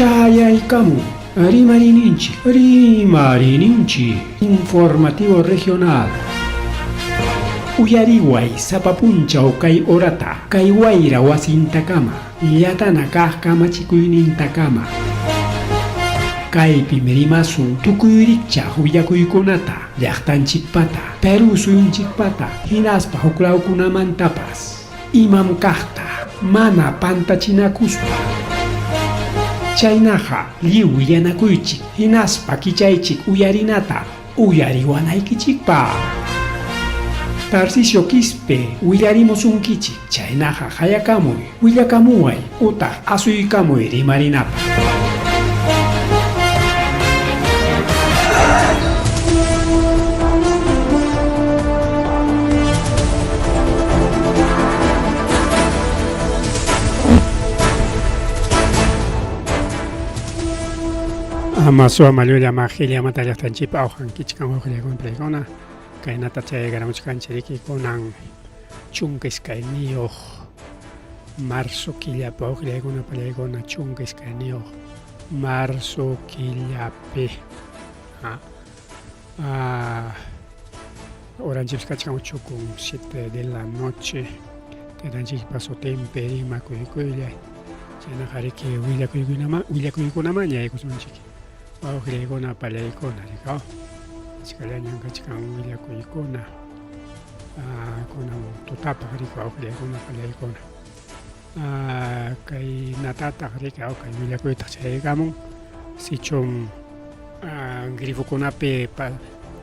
Chayaykamun Rimariyninchik, Rimariyninchik Informativo Regional. Uyariway sapa punchaw kay horata, kay wayra wasintakama, llatana kaq kamachikuynintakama. Kaypim rimasun tukuy rikchaq willakuykunata, llaqtanchikpata, Perú suyunchikpata, hinaspa huklawkunamantapas. Imam kaqta mana pantachinakuspa. Chaynaqa lliw willanakuychik hinaspa kichaychik uyarinata uyariwanaykichikpaq. Tarcisio Quispe willarimusunkichik, chaynaqa qayakamuy, willakamuway utaq asuykamuy rimarinapaq. Ama suwa mallulla majillamanta llaqtanchikpa awqankichkan wawqillaykuna paykuna kaynata chayaykamuchkanchik riki kunan 12 marzo killapi wawqillaykuna pallaykuna 12 marzo killapi Oranchikpas kachkan 8 con 7 de la noche. Taytanchikpa sutinpi rimakuykullay. Chaynaqa riki willakuykunaman willakuykunamanña yaykusunchik. Wawqillaykuna pallaykuna rikaw. Achkallañan kachkan willakuykuna. Kunan tutapaq riki wawqillaykuna pallaykuna. Kay natataq riki kay willakuytaq chayaykamun sichum grifokunapi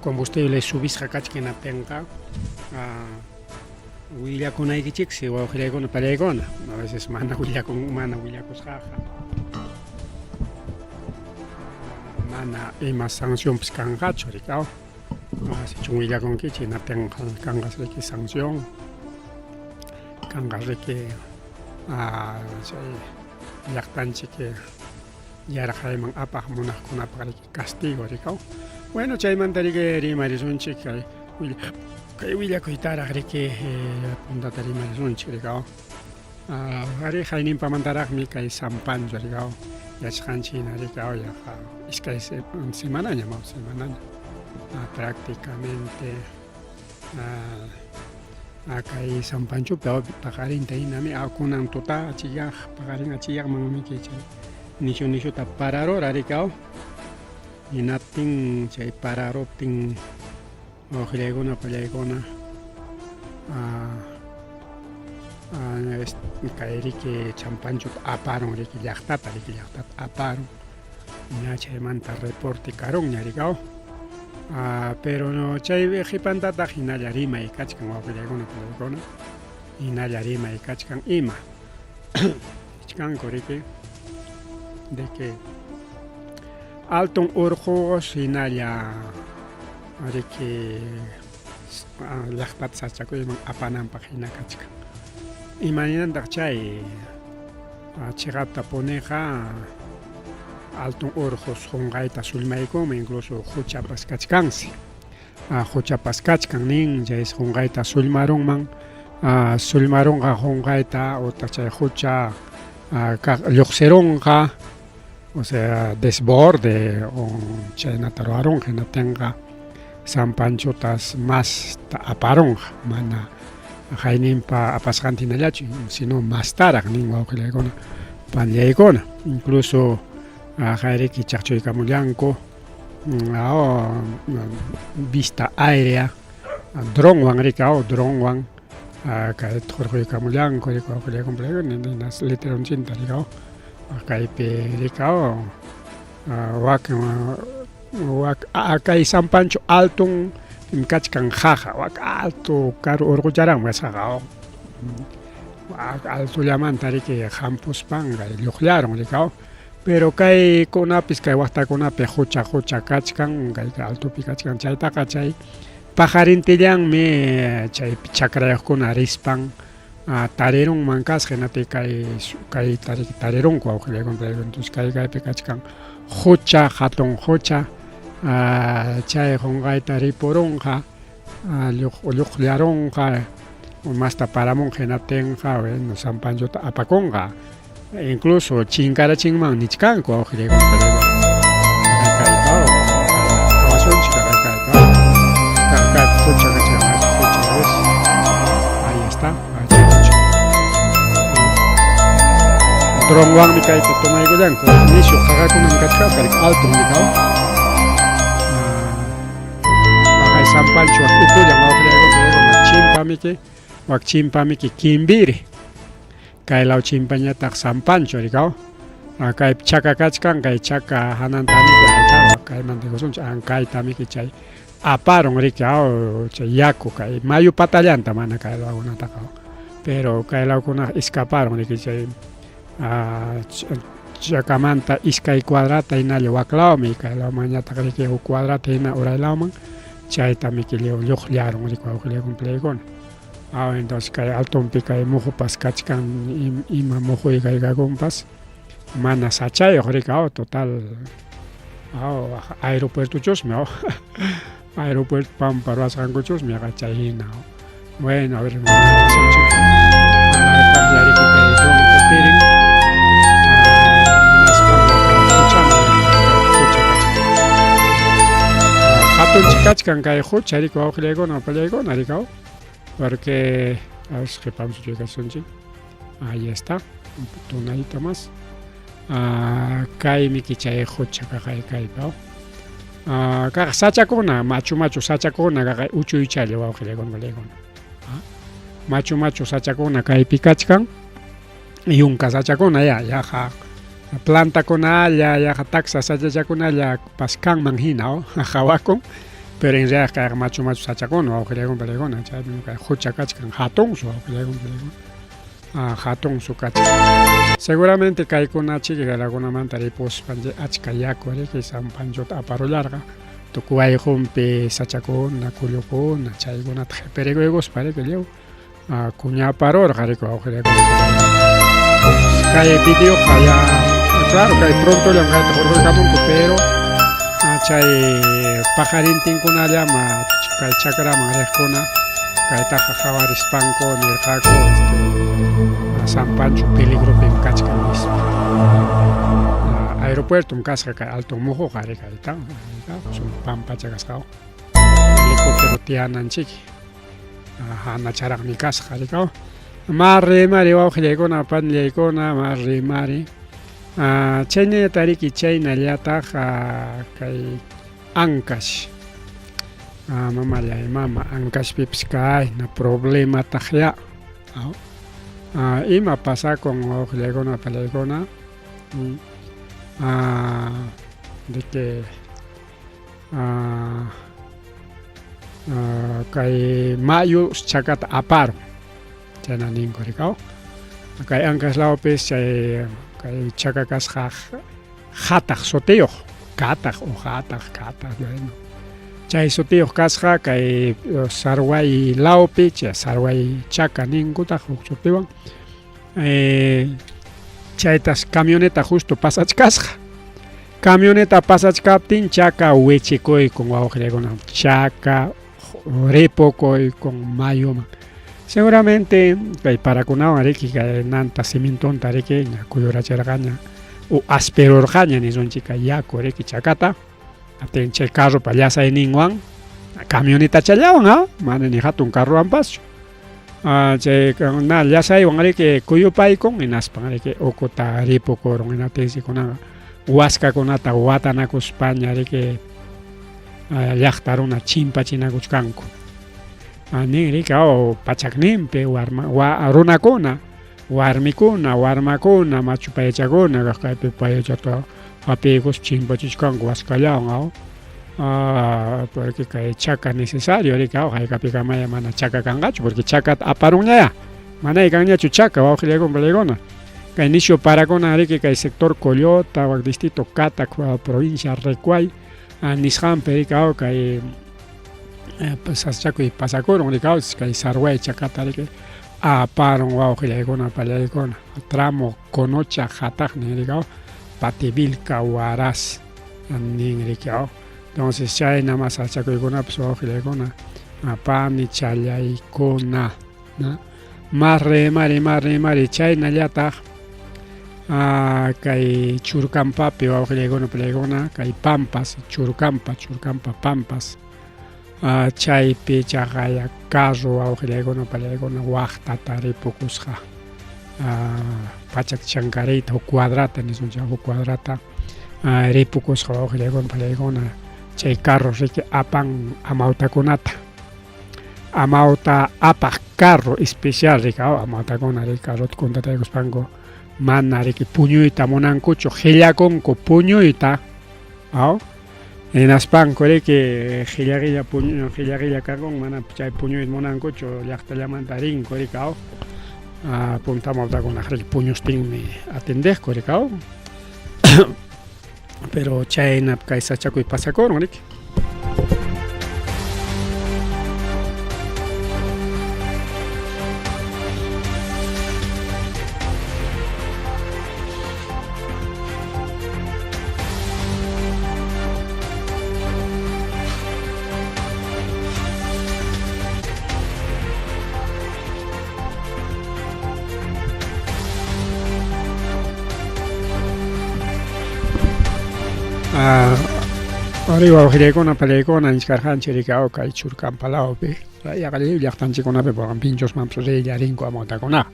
combustible subisqa kachkan hinaptinqa willakunaykichiksi wawqillaykuna pallaykuna a veces mana willakun mana willakusqaqa mana ima sancionpis kanqachu riki aw sichum willakunkichik hinaptinqa kanqas riki sanción kanqa riki chay llaqtanchik yarqayman apaq munaqkunapaq riki castigo riki aw bueno chaymanta riki rimarisunchik kay kay willakuytaraq riki puntata rimarisunchik riki aw ari hayninpamantaraqmi kay San Pancho riki aw yachasqanchik hina riki aw yaqa iskay semanañam aw semanaña prácticamente kay San Panchopi paqarinta hinami kunan tuta achiyaq paqarin achiyaqmanmi chay nishu nishuta pararura riki aw hinaptin chay pararuptin wawqillaykuna pallaykuna kay riki San Panchota aparun riki llaqtata riki llaqtata aparun ña chaymanta reporte karunña riki aw pero no chay qhipantataq hinalla rimay kachkan wawqillaykuna pallaykuna hinalla rimay kachkan ima nichkanku riki de que alton urqus hinalla riki llaqtata sachakuyman apananpaq hina kachkan imaninantaq chay chiqaptapuniqa alton urqus qunqayta sullmaykunman incluso quchapas kachkansi quchapas kachkan nin chaysi qunqayta sullmarunman sullmarunqa qunqayta utaq chay qucha lluqsirunqa o sea desborde o chaynata ruwarunqa hinaptinqa San Panchotas masta aparunqa mana hayninpa apasqanta hinallachu sino mastaraq nin wawqillaykuna panllaykuna incluso hayriki chaqchuykamullanku vista aérea dronwan riki dronwan kay thurquykamullanku riki wawqillaykuna letreronchinta riki kaypi riki wakin wak kay San Pancho alton kachkan qaqa wak alto karu urqucharanmi kasqaqa altollamanta riki hampuspan kay lluqllarun riki pero kaykunapis kay waqtakunapi qucha qucha kachkan kay altopi kachkan chaytaqa chay paqarintillanmi chay chakrayuqkuna rispan tarirunman kasqa hinapi kay kayta riki tarirunku wawqillaykuna entonces kay kaypi kachkan qucha hatun qucha chay qunqayta ripurunqa lluqllarunqa masta paramunqa hinaptinqa bueno San Panchota apakunqa. Incluso chinkarachinman nichkanku Ahí está. Dronwanmi kayta tomaykullanku. Nishu qaqakunam kachka, alto nikaw. Kay San Pancho utullan chimpamiki, wak chimpamiki Kimbiri. Kay law chimpañataq San Pancho rikaw. Kay chaka kachkan, kay chaka hanantamiki kaymanta rikusunchik, ankaytamiki chay aparun riki chay yaku kay mayu patallanta mana kay lawkunataqa. Pero kay lawkunaqa escaparon riki chay chakamanta iskay cuadrata hinalla waklawmi, kay lawmanñataq riki huk cuadrata hina uray lawman, chaytamiki lliw lluqllarun riki wawqillaykunapalaykuna. Entonces kay altonpi kay muhupas kachkan, ima muhu kaykakunpas mana sachayuq riki, total aeropuertochusmi, aeropuerto pampa ruwasqankuchusmi yaqa chay hina. Bueno, a ver, hatun kachkan kay hucha riki wawqillaykuna pallaykuna rikaw, porque a ver, qhipamsu chaykasunchik. Ahí está, un tonadito más. Kaymi chay hucha kaqay kaypa. Kaq sachakuna, machu machu sachakuna kaqay uchuychalla wawqillaykuna pallaykuna. Machu machu sachakuna kaypi kachkan, yunka sachakuna ya, yaqa plantakunalla, yaqa taksa sachachakunalla pas kanman hina qhawakun, pero en realidad kayqa machu machu sachakuna wawqillaykuna pallaykuna, chaymi kay hucha kachkan hatunsu wawqillaykuna pallaykuna. Hatunsu kachkan. Seguramente kaykuna chiki kaylakunamanta ripuspan achka yaku riki San Panchota aparullarqa, tukuy wayqunpi sachakuna, kullukuna, chaykunata qhipirikuykuspa riki lliw kuñaparurqa riki wawqillaykuna. Kay videoqa ya, claro, kay prontollam kayta hurquykamunku, pero chay paqarintinkunallama kay chakraman riqkuna kaytaqa qhawarispanku nirqaku San Pancho peligropim kachkan nispa. Aeropuertom kasqa kay Alto Muhuqa riki kayta, sumaq pampacha kasqa. Helicóptero tiyananchik hanacharaqmi kasqa rikaw. Mari mari wawqillaykuna panillaykuna, mari mari. Chaynallataq riki chaynallataq kay Ancash. Mamallay mama, Ancashpipis kayna problemataq ya. Ima pasakun wawqillaykuna pallaykuna, de que kay mayu chakata aparun, chayna ninku rikaw. Kay Ancash lawpis chay kay chaka kasqa hataq sutiyuq, kataq o hataq, kataq, bueno. Chay sutiyuq kasqa kay Sarway lawpi, chay Sarway chaka ninkutaq huk sutiwan. Chaytas camioneta justo pasachkasqa. Camioneta pasachkaptin chaka wichikuykun wawqillaykuna, chaka ripukuykun mayuman. Seguramente kay parakunawan riki kay nanta cimientonta riki ña kuyurachirqaña o asperurqaña nisunchik kay yaku riki chakata. Atin chay carropa llasayninwan camionetachallawan, mana ni hatun carrowanpaschu. Chay na llasaywan riki kuyupaykun hinaspan riki ukuta ripukurun, hinaptinsi kunaqa waskakunata watanakuspaña riki llaqta runa chimpachinakuchkanku. Nin riki pachakninpi warma runakuna, warmikuna, warmakuna, machu payachakuna kaypi payachata hapiykuspa chimpachichkanku waskallawan, porque kay chaka necesario riki haykapikamaya mana chaka kanqachu, porque chakata aparunñaya, manay kanñachu chaka wawqillaykuna palaykuna. Kay nishu parakuna riki kay sector Collota, wak distrito Catac, provincia Recuay, nisqanpi riki kay sasachakuy pasakurun riki kay Sarway chakata riki aparun wawqillaykuna pallaykuna, tramo Conocha hataqnin riki Pativilca Huaraz nin riki. Entonces chayna mas sasachakuykunapas wawqillaykuna pani challaykuna, na. Mari mari mari mari chaynallataq Kay Churcampapi wawqillaykuna palaykuna kay Pampas, Churcampa, Churcampa Pampas chaypi chaqaya carro wawqillaykuna palaykuna waqtata ripukusqa pachak chankariyta huk cuadrata nisunchik huk cuadrata ripukusqa wawqillaykuna palaykuna chay carro riki apan amawtakunata amawta apaq carro especial riki amawtakuna riki carrota contrataykuspanku mana riki puñuyta munankuchu qillakunku puñuyta aw hinaspanku riki qilla qilla puñu qilla qilla kanku mana chay puñuyta munankuchu llaqtallamanta rinku riki aw punta amawtakunaq riki puñustinmi atendeqku riki aw pero chayna kay sachakuy pasakurun riki. Ari wawqillaykuna palaykuna nichkarqanchik riki aw kay Churcampalawpi yaqa lliw llaqtanchikkunapi porque pinchosmanpas riylla rinku amawtakunaqa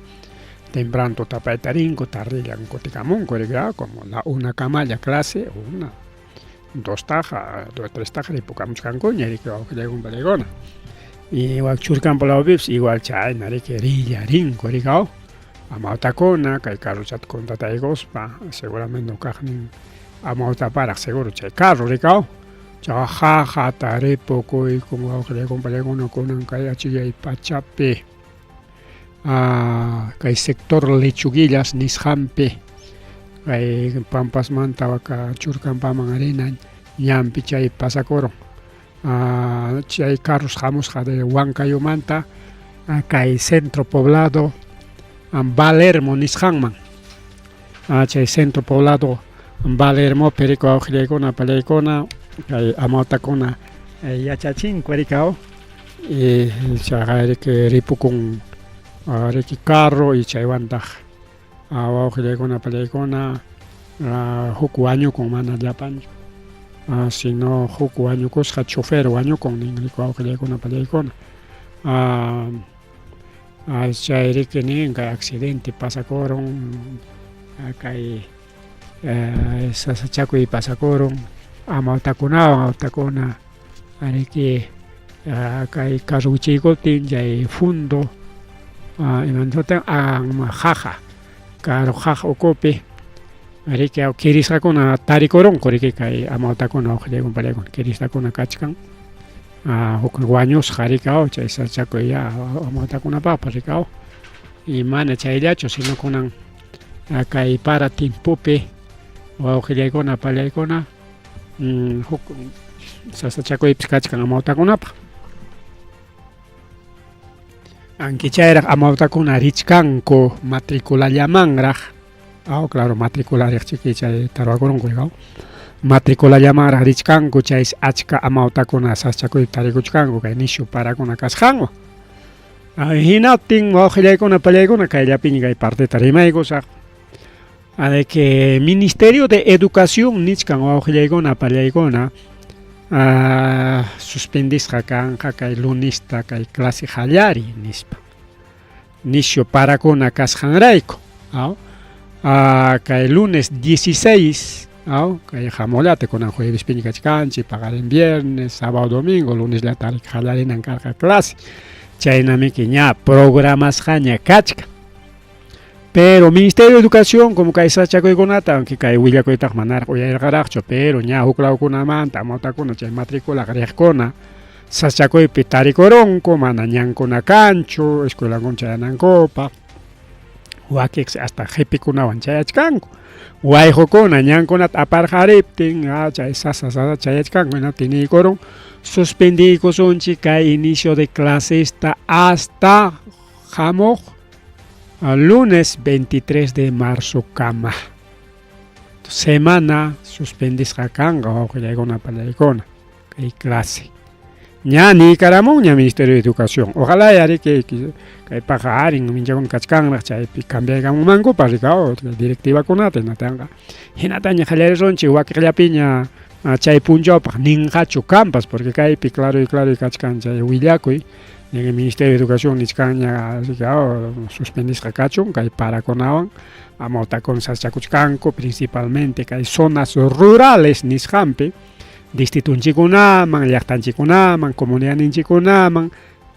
temprano tutapayta rinku tardillan kutikamunku riki como la una kamalla clase una dostaqa dos trestaqa ripukamuchkankuña riki wawqillaykuna palaykuna y wak Churcampa lawpipas igual chayna riki riylla rinku riki aw amawtakuna kay carrochata contrataykuspa seguramente kaqnin amawtaparaq seguro chay carro riki aw chaqa jajata ripukuykun wawqillaykuna palaykuna kunan kay achillay pachapi kay sector Lechuguillas nisqanpi kay Pampasmanta waka Churcampaman rina ñanpi chay pasakurun chay carros hamusqa de Huancayomanta kay centro poblado Valermo nisqanman chay centro poblado Valermopi riki wawqillaykuna palaykuna kay amawtakuna yachachinku riki aw y chayqa riki ripukun riki carro y chaywantaq wawqillaykuna palaykuna huk wañukun mana llapanchu sino huk wañukusqa chofer wañukun nin riki wawqillaykuna palaykuna chay riki nin kay accidente pasakurun kay sasachakuy pasakurun amawtakunawan amawtakuna riki kay carro wichiykuptin chay fundo imansutin jaja carro jaja ukupi riki kirisqakuna tarikurunku riki kay amawtakuna wawqillaykuna palaykuna kirisqakuna kachkan huk wañusqa riki aw chay sasachakuy ya amawtakunapaqpas riki aw y mana chayllachu sino kunan kay para timpupi wawqillaykuna palaykuna huk sasachakuypis kachkan amawtakunapaq anki chayraq amawtakuna richkanku matriculallamanraq aw claro matricula riqchiki chay tarwakurunku aw matriculallamanraq richkanku chaysi achka amawtakuna sasachakuypi tarikuchkanku kay nishu parakuna kasqanwan hinaptin wawqillaykuna pallaykuna kayllapiña kay parteta rimaykusaq de que Ministerio de Educación nichkan wawqillaykuna pallaykuna suspendisqa kanqa kay lunista kay clase qallariy nispa nishu parakuna kasqanrayku aw kay lunes 16 aw kay hamullata kunan juevespiña kachkanchik paqarin viernes sábado domingo lunesllata qallarinan karqa clase chaynamiki ña programasqaña kachkan pero Ministerio de Educación como kay sasachakuykunata aunque kay willakuytaqa manaraq uyarirqaraqchu pero ña huk lawkunamanta amawtakuna chay matriculaq riqkuna sasachakuypi tarikurunku mana ñankuna kanchu escuelankuna chayanankupaq wakinsi hasta qhipikunawan chayachkanku wayqukuna ñankunata aparqariptin chay sasa sasa chayachkanku hinaptin niykurun suspendiykusunchik kay inicio de clasesta hasta hamuq lunes 23 de marzo kama semana suspendisqa kanqa wawqillaykuna pallaykuna kay clase. Ña niykaramunña Ministerio de Educación. Ojalá yariki kay paqarin minchakuna kachkanraq chaypi cambiaykamunmankupas rikaw directivakunata hinatanqa. Hinataña qallarisunchik wakiqllapiña chay punchawpaq ninqachu kanpas porque kaypi claro y claro kachkan chay willakuy en el Ministerio de Educación nichkanña rikaw suspendisqa kachun kay parakunawan amawtakuna sasachakuchkanku principalmente kay zonas rurales nisqanpi distritunchikkunaman, llaqtanchikkunaman, comunidadninchikkunaman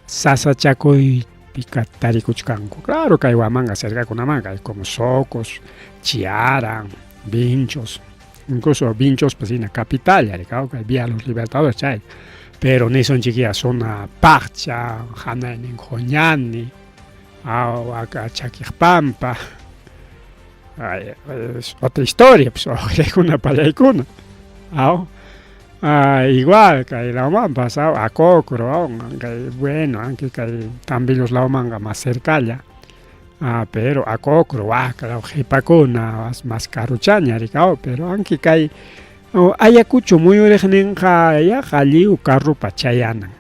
sasachakuypi tarikuchkanku. Claro, kay Huamanga cercakunaman kay como Socos, Chiara, Vinchos, incluso Vinchos pues hina capital rikaw kay Vía Los Libertadores chay. Pero nisunchikya zona Paqcha, hanaynin Joñani, acá Chaquiqpampa. Ay, es otra historia, pues, oqllaykuna pallaykuna. Aw. Igual kay lawmanpas Acocro, kay bueno, aunque kay Tambillos lawmanqa más cercalla. Pero Acocro, wak law qhipakuna más karuchaña rikaw, pero aunque kay Ayacucho muyuriqninqa yaqa lliw carrupa chayanan.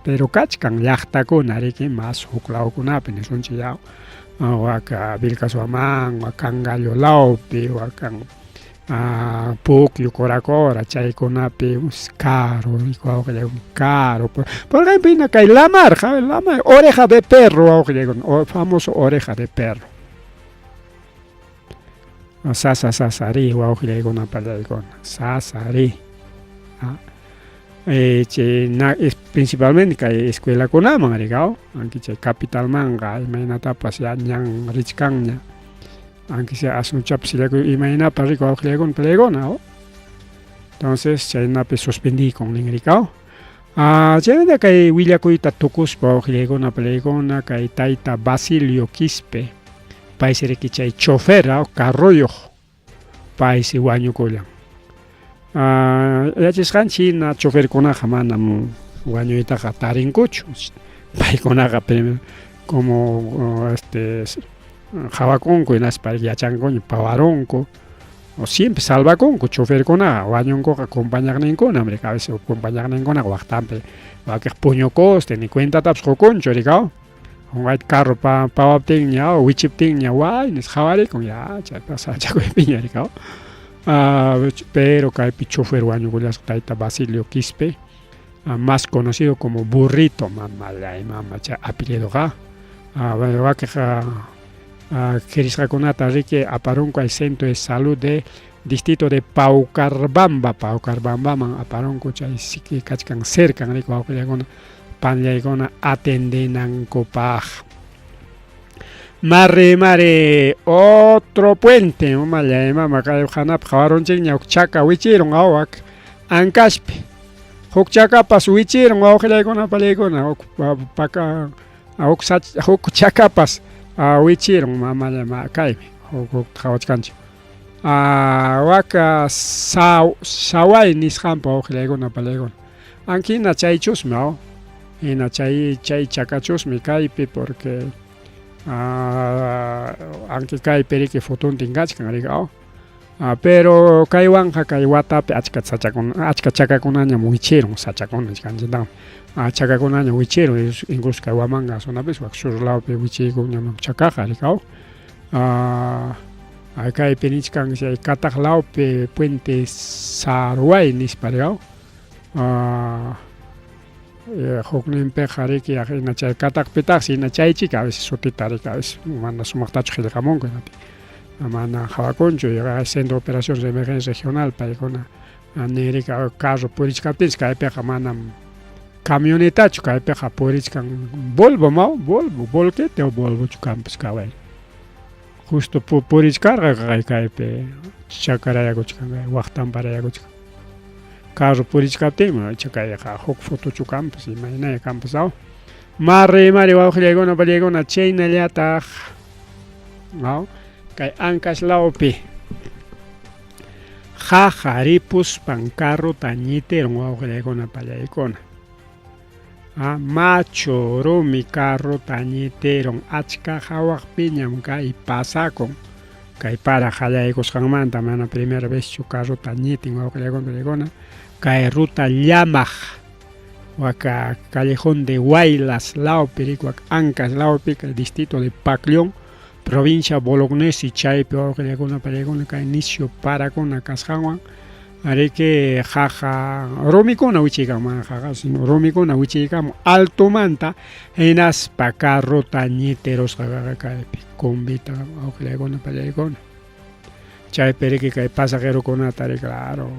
Pero kachkan llaqtakuna riki más huk lawkunapi nisunchik yaw waka Vilcashuamán, wak Cangallo lawpi, wakan Pucllo, Coracora, chaykunapi caro, caro. Por ejemplo, kay lamar, lamar, oreja de perro, wawqillaykuna, famoso oreja de perro. Sasa sasari, wawqillaykuna pallaykuna, sasari. Chay na, principalmente kay escuelakunaman rikaw, aunque chay capitalmanqa imaynatapas ya ñan richkanña. Aunque sea asuchapas imaynapas rikaw wawqillaykuna pallaykuna. Entonces chaynapi suspendikun nin rikaw. Chaymanta kay willakuyta tukuspa wawqillaykuna pallaykuna kay tayta Basilio Quispe paysi riki chay chofer carroyuq paysi wañukullan. Yachasqanchik hina choferkunaqa manam wañuytaqa tarinkuchu. Paykunaqa primero como qhawakunku hinaspa yachankuña pawarunku o siempre salvakunku choferkunaqa wañunkuqa compañaqninkunam riki a veces compañaqninkunaqa waqtanpi wakiq puñukustin ni cuentatapas qukunchu rikaw. Qunqayta carro pawaptinña wichiptinña way nispa qhawarikun ya chaypas sasachakuypiña rikaw. Pero kaypi chofer wañukullasqa tayta Basilio Quispe, más conocido como Burrito, mamallay mama chay apellidoqa. Wakiq qirisqakunata riki aparunku al centro de salud de distrito de Paucarbamba, Paucarbambaman aparunku chay siki kachkan cercan riki wawqillaykuna panllaykuna atendenankupaq. Mare mare otro puente, mamallay mama kay hanapaq qhawarunchikña huk chaka wichirun awak Ancashpi. Huk chakapas wichirun wawqillaykuna pallaykuna huk paka huk chakapas wichirun mamallay kaymi huk huk qhawachkanchik. Waka saway nisqanpa wawqillaykuna pallaykuna. Aunque hina chaychusmi hina chay chay chakachusmi kaypi porque aunque kaypi riki fotontin kachkan riki pero kaywanqa kay watapi achka sachakuna achka chakakunañam wichirun sachakuna nichkanchiktaqmi chakakunaña wichirun incluso kay Huamanga zonapis wak sur lawpi wichiykunñam chakaqa rikaw. Kaypi nichkan chay Cataq lawpi puente Saruay nispa rikaw. Hukninpiqa riki hina chay Cataqpitaqsi hina chaychika a veces sutita riki a veces mana sumaqtachu qillqamunku mana qhawakunchu centro de operaciones de emergencia regional paykuna nin riki carro purichkaptinchik kaypiqa manam camionetachu kaypiqa purichkan Volvo ma Volvo volquete o Volvochu kanpas kaway. Justo purichkarqa kaypi chakarayakuchkan kay waqtanparayakuchkan. Carro purichkaptinmi icha kayqa huk fotochu kanpas imaynaya kanpas aw. Mari mari wawqillaykuna pallaykuna chaynallataq aw kay Ancash lawpi qaqa ripuspan carrota ñitirun wawqillaykuna pallaykuna. Machu rumi carrota ñitirun achka hawaqpiñam kay pasakun. Kay para qallaykusqanmanta mana primera vez chu carrota ñitin wawqillaykuna pallaykuna. Kay ruta llamaq Waka Callejón de Huaylas lawpi riki, wak Ancash lawpi kay distrito de Pacllón, provincia Bolognesi chaypi wawqillaykuna pallaykuna kay nisyu parakuna kasqanwan riki qaqa rumikuna wichiykamun, mana qaqa sino rumikuna wichiykamun altomanta hinaspa carrota ñitirusqa kaqa kaypi combita wawqillaykuna pallaykuna. Chaypi riki kay pasajerokunata riki claro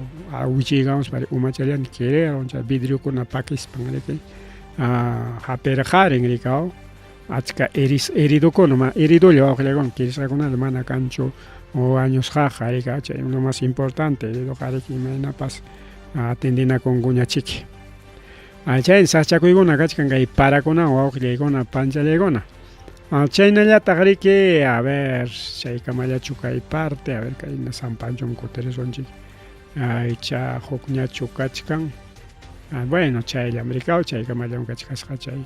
wichiykamuspa umachallanta quereron chay vidriokuna pakispan riki hapirqarin riki achka heridokuna ma heridolla wawqillaykuna kirisqakunalla mana kanchu wañusqaqa riki chay lo más importante heridoqa riki imaynapas atendinakunkuñachiki. Chay sachakuykuna kachkan kay parakunawan wawqillaykuna panchallaykuna. Chaynallataq riki, a ver, chaykamallachu kay parte, a ver, kayna San Panchom kutirisunchik. Icha hukñachu kachkan. Bueno, chayllam rikaw, chaykamallam kachkasqa chay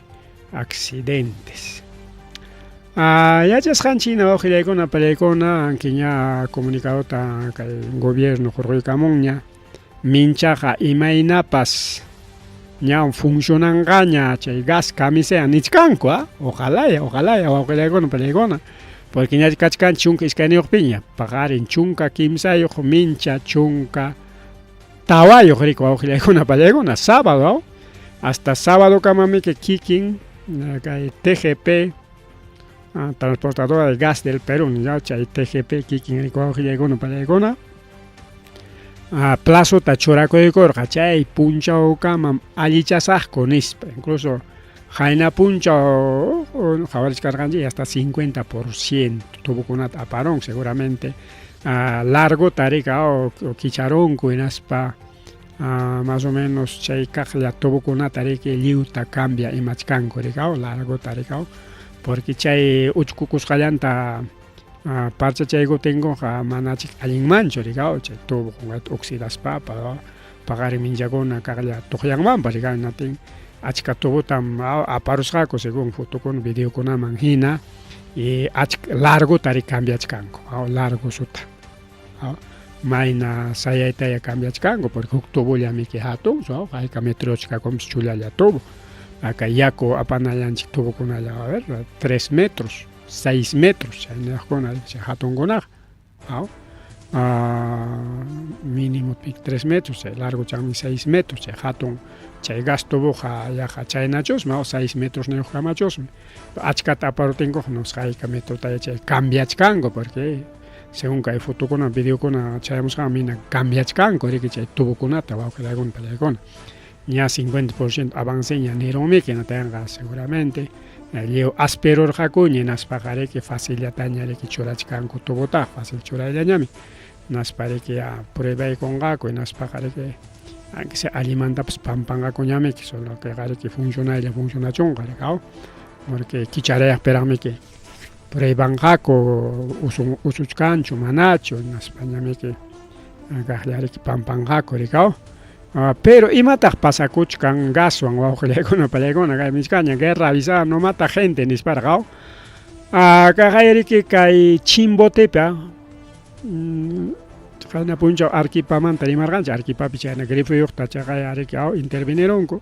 accidentes. Yachasqanchik hina wawqillaykuna, pallaykuna, ankiña comunicadota kay gobierno hurquykamunña. Minchaqa imaynapas ña funcionanqaña chay gas camisea nichkanku, ah, ojalaya, ojalaya wawqillaykuna pallaykuna, porque ña kachkan 12 piña, paqarin 13 mincha 14 riki wawqillaykuna pallaykuna, sábado, hasta sábado kamamiki kikin kay TGP, Transportadora de Gas del Perú, ya chay TGP kikin riki wawqillaykuna pallaykuna, plazota churakuykurqa chay punchawkamam allichasaqku nispa, incluso qayna punchaw qhawarichkarqanchik hasta 50% tubokunata aparun seguramente largota riki kicharunku hinaspa más o menos chay kaqlla tubokunata riki lliwta cambia imachkanku riki largota riki, porque chay uchkukusqallanta parchachaykutinkuqa manachik allinmanchu riki, chay tubo oxidaspapas paqarin minchakuna kaqlla tuqyanmanpas riki, hinaptin achka tubotam aparusqaku según fotokuna videokunaman hina y achka largota riki cambiachkanku, largo suta mayna sayaytaya cambiachkanku, porque huk tubollamiki hatun, hayka metroch kakunpas chullalla tubo, aka yaku apanallanchik tubokunalla, a ver, 3 metros, 6 metros chayniyuqkuna chay hatunkunaqa, mínimo 3 metros, chay largo chanmi 6 metros, chay hatun chay gas tuboqa yaqa chaynachusmi, 6 metros niyuqkamachusmi, achkata aparutinkuqa no sé hayka metrotaya chay cambiachkanku, porque según kay fotokuna videokuna chayamusqanman mina cambiachkanku riki chay tubokunata wawqillaykuna pallaykuna, ña 50% avance ña nirunmiki, hinatayanqa seguramente lliw aspirurqakuña hinaspaqa riki facillataña riki churachkanku tubotaqa, fácil churayllañami, hinaspa riki pruebaykunqaku, hinaspaqa riki aunque sea allimantapas pampanqakuñamiki, solo que riki funcionaylla funcionachunqa riki, porque kicharayaqpiraqmiki pruebanqaku usuchkanchu manachu, hinaspa ñamiki kaqlla riki pampanqaku riki. Pero imataq pasakuchkan gaswan wawqillaykuna pallaykuna? Kay michkaña guerra avisada no mata gente nisparqa. Kaqay riki kay Chimbotepi qayna punchaw Arequipamanta rimarqanchik, Arequipapi chayna grifuyuqta chaqay ariki intervinirunku.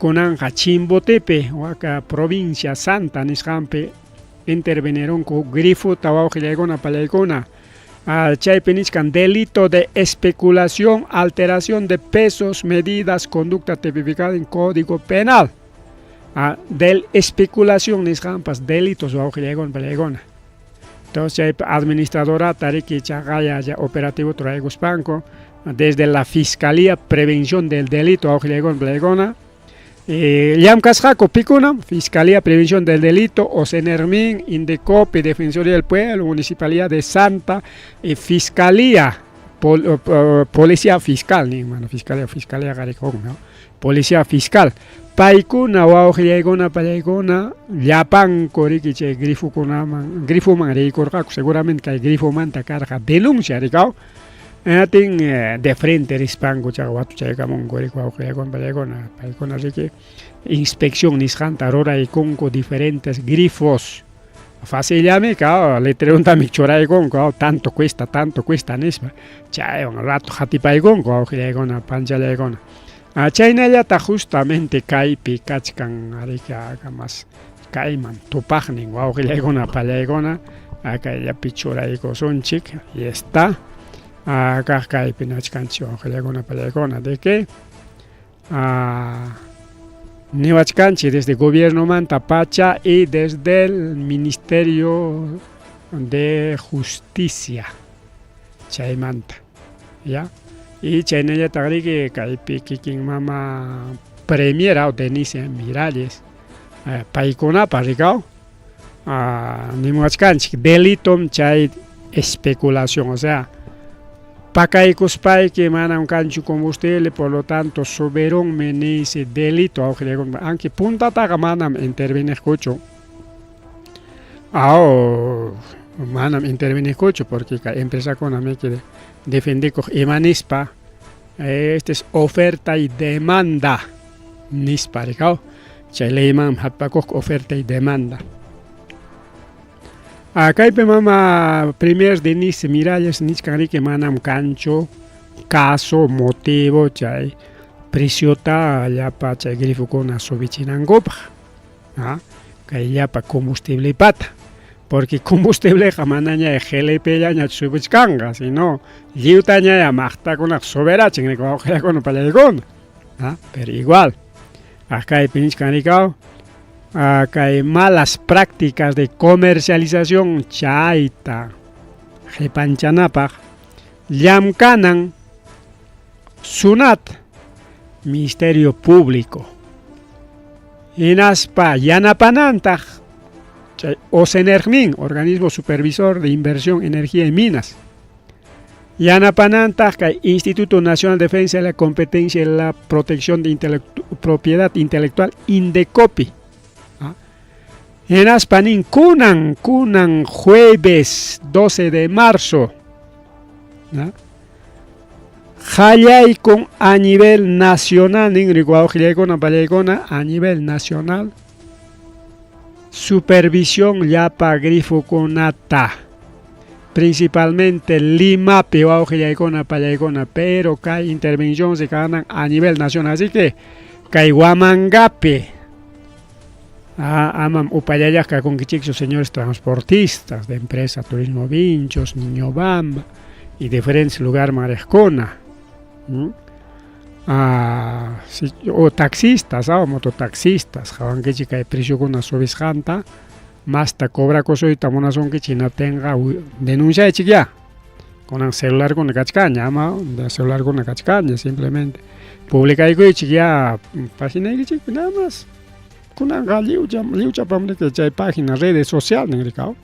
Kunanqa Chimbotepi waka provincia Santa nisqanpi intervinirunku grifota wawqillaykuna pallaykuna. Chaypi nichkan delito de especulación, alteración de pesos, medidas, conducta tipificada en Código Penal. Del especulación nisqanpas delitos wawqillaykuna pallaykuna. Entonces chaypi administradora tariki chaqaya operativo ruraykuspanku desde la Fiscalía Prevención del Delito wawqillaykuna pallaykuna llamkasqaku pikuna Fiscalía Prevención del Delito, Osinergmin, Indecopi, Defensoría del Pueblo, Municipalidad de Santa y Fiscalía, Policía Fiscal, ni bueno, Fiscalía, Fiscalía ¿no? Policía Fiscal. Paykuna wawqillaykuna pallaykuna llapanku riki chay grifokunaman grifoman riykurqaku, seguramente kay grifomanta karqa denuncia rikaw, Atin de frente rispanku chaqa watuchaykamunku riki wawqillaykuna pallaykuna, paykuna riki inspección nisqanta ruraykunku diferentes grifos, facillami ka letrerontami churaykunku tanto cuesta nispa, chaywan rato hatipaykunku wawqillaykuna panchallaykuna. Chaynallataq justamente kaypi kachkan arika mas kayman tupaqnin wawqillaykuna pallaykuna kayllapi churaykusunchik y está kaq kaypi nachkanchik wawqillaykuna pallaykuna de que niwachkanchik desde gobiernomanta pacha y desde el Ministerio de Justicia chaymanta ya y chaynallataq riki kaypi kikin mama premiera o Denise Miralles paykunapa rikaw nimuwachkanchik delitom chay especulación, o sea, pakaykuspayki manam kanchu combustible, por lo tanto subirunmi niysi delito aunque puntataqa manam interviniqkuchu aw manam interviniqkuchu porque kay empresakuna miki defendikuq ima nispa este es oferta y demanda nispa rikaw chay leyman hapakuq oferta y demanda. Kaypi mama premier Denise Miralles nichkan riki manam kanchu caso motivo chay preciota llapa chay grifokuna subichinankupaq kay llapa combustible pata porque combustibleqa manaña GLP-llaña subichkanqa sino lliwtañaya maqtakunaqa subirachin wawqillakuna pallaykuna pero igual kaypi nichkan rikaw kay malas prácticas de comercialización chayta qipanchanapaq llamkanan SUNAT Ministerio Público hinaspa yanapanantaq chay OSENERGMIN, Organismo Supervisor de Inversión, Energía y Minas, yanapanantaq kay Instituto Nacional de Defensa de la Competencia y la Protección de Propiedad Intelectual, INDECOPI. Hinaspa nin kunan kunan jueves 12 de marzo qallaykun a nivel nacional nin wawqillaykuna pallaykuna a nivel nacional supervisión llapa grifokunata principalmente Limapi wawqillaykuna pallaykuna pero kay intervención se ganan a nivel nacional, así que kay Huamangapi amam upallalaq kakunkichikchu señores transportistas de empresa Turismo Vinchos, Niñobamba y diferentes lugares mariqkuna o taxistas o mototaxistas qawankichik kay preciokuna subisqanta masta cobrakusuyta munasunkichik hinaptinqa denunciaychik ya kunan celularkuna kachkanña ama celularkuna kachkanña simplemente publicaykuychik ya paginaykichikpi nada más kunanqa lliwcha lliwchapam chay página redes social nin rikaw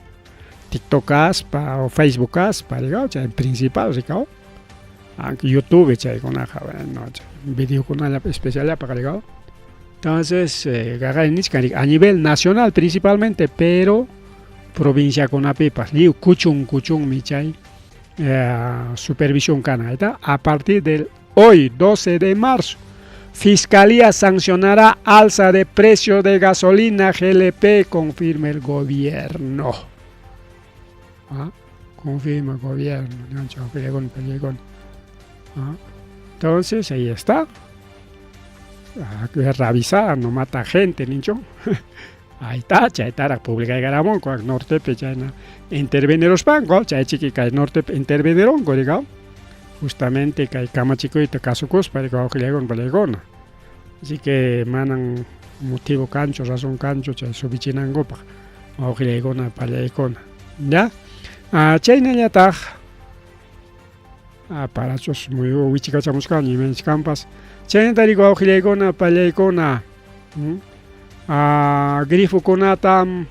TikTok kaspa o Facebook kaspa rikaw chay principal rikaw aunque YouTube chaykunaqa bueno videokunallapa especiallapaq rikaw entonces nichkan a nivel nacional principalmente pero provinciakunapipas lliw kuchun kuchunmi chay supervisión kana a partir del hoy 12 de marzo Fiscalía sancionará alza de precio de gasolina GLP, confirma el gobierno. Confirma el gobierno. Entonces, ahí está. Revisar, no mata gente, nicho. Ahí está, chaytaraq publicaykaramunk nortepi chayna interveneruspanku chay chiki kay nortepi interveneronku rikaw justamente kay kamachikuyta kasukuspa wawqillaykuna pallaykuna así que manan motivo kanchu razón kanchu chay subichinankupaq wawqillaykuna pallaykuna ya chaynallataq parachus muy wichikachamuchkani imanchkanpas chaynata riku wawqillaykuna pallaykuna grifokunatam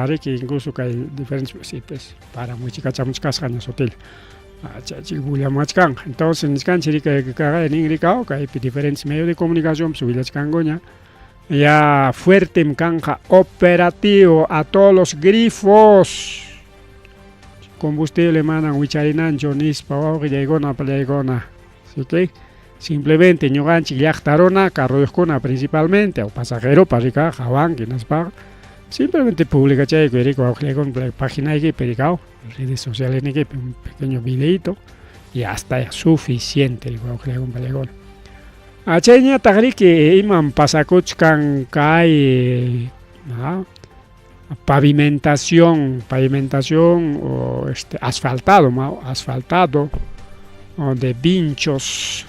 riki incluso kay diferentes sitios para wichikachamuchkasqaña sutilla chaychik willamachkanqa entonces nichkanchik rika nin rikaw kaypi diferentes medios de comunicación pues willachkankuña ya fuertem kanja operativo a todos los grifos combustible manan wicharinanchu nispa wawqillaykuna pallaykuna así que simplemente ñuqanchik llaqta runa carroyuqkuna principalmente o pasajeropa rika hawanki nispaqa simplemente publicachayku rika wawqillaykuna paginaykipi rikaw redes sociales nikipi un pequeño videito y hasta ya suficiente wawqillaykuna pallaykuna. Chayñataq riki imam pasakuchkan kay pavimentación, pavimentación o asfaltado, asfaltado de Vinchos,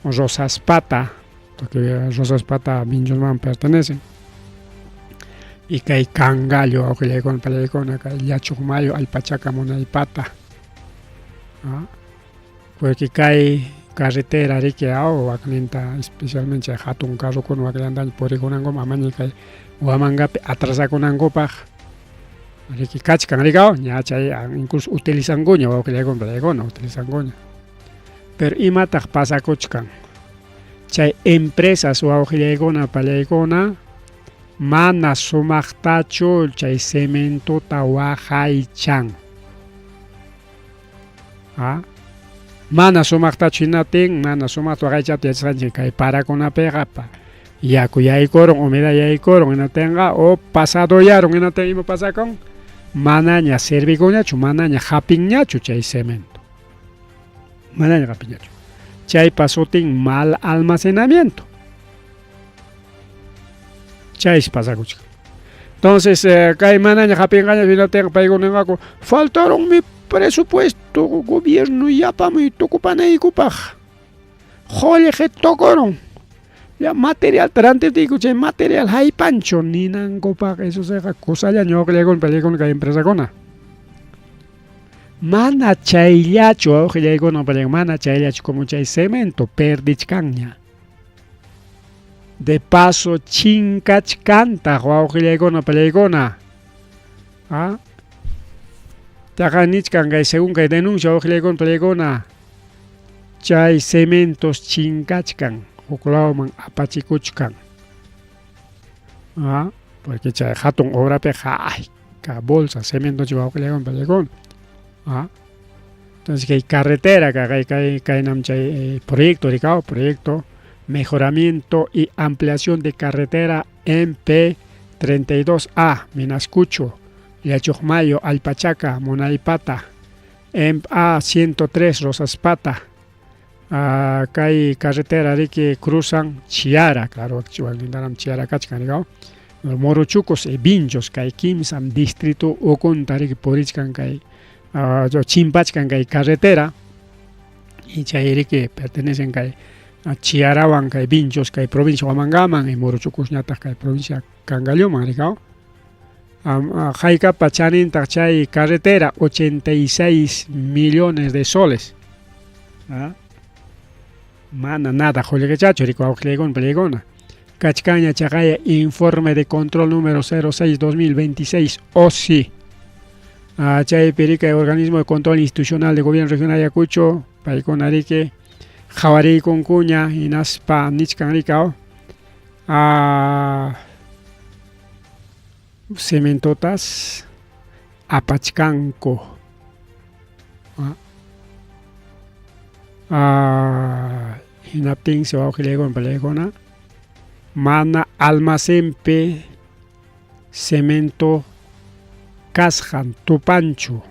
Rosaspata, porque Rosaspata Vinchosman pertenecen. Y kay Cangallo, awqillaykuna pallaykuna, kay Llachuqmayu, Alpachaca, Munaypata. Porque kay carretera riki wakninta especialmente chay hatun carrokuna wakllantaña purikunankuman amaña kay Huamangapi atrasakunankupaq riki kachkan rikaw ña chay incluso utilizankuña wawqillaykuna pallaykuna utilizankuña. Pero imataq pasakuchkan chay empresas wawqillaykuna pallaykuna mana sumaqtachu chay cementota waqaychan. Mana sumaqtachu hinatin, mana sumaqta waqaychata yachasqanchik kay parakunapiqa yaku yaykurun, humedad yaykurun hinatinqa o pasadoyarun hinatin ima pasakun manaña servikunñachu, manaña hapinñachu chay cemento. Manaña hapinñachu. Chaypa sutin mal almacenamiento. Chaysi pasakuchkan. Entonces kay manaña hapinqaña hinatinqa paykuna ninqaku faltaronmi presupuesto gobierno yapamuy tukupanaykupaq. Qullqi tukurun. Ya materialta rantiptiyku chay material haypanchu ninankupaq eso siqa kusallaña wawqillaykuna pallaykuna kay empresakuna. Mana chayllachu wawqillaykuna pallaykuna mana chayllachu como chay cemento perdichkanña. De paso chinkachkantaq wawqillaykuna pallaykuna. Taqa nichkan kay según kay denuncia wawqillaykuna pallaykuna chay cementos chinkachkan huk lawman apachikuchkan. Porque chay hatun obrapiqa ayka bolsa cemento wawqillaykuna pallaykuna. Entonces kay carretera kay kay kaynam chay proyecto rikaw proyecto mejoramiento y ampliación de carretera MP 32A Minascucho, Llachuqmayo, Alpachaca, Munaypata, MA 103 Rosaspata. Kay carretera riki cruzan Chiara, claro, lindaram Chiara kachkan rikaw. Morochucos y Vinchos kay kimsam distrito ukunta riki purichkan kay chimpachkan kay carretera y chay riki pertenecen kay Chiarawan kay Vinchos kay provincia Huamangaman y Morochucosñataq kay provincia Cangalloman rikaw. Haykapa chanintaq chay carretera 86 millones de soles. Mana nada qullqichachu riki wawqillaykuna pallaykuna. Kachkanña chaqaya informe de control número 06-2026 OSI. Chaypi riki organismo de control institucional de gobierno regional Ayacucho paykuna riki qhawariykunkuña hinaspa nichkan rikaw cementotas apachkanku. Hinaptinsi wawqillaykuna pallaykuna mana almacenpi cemento kasqan tupanchu.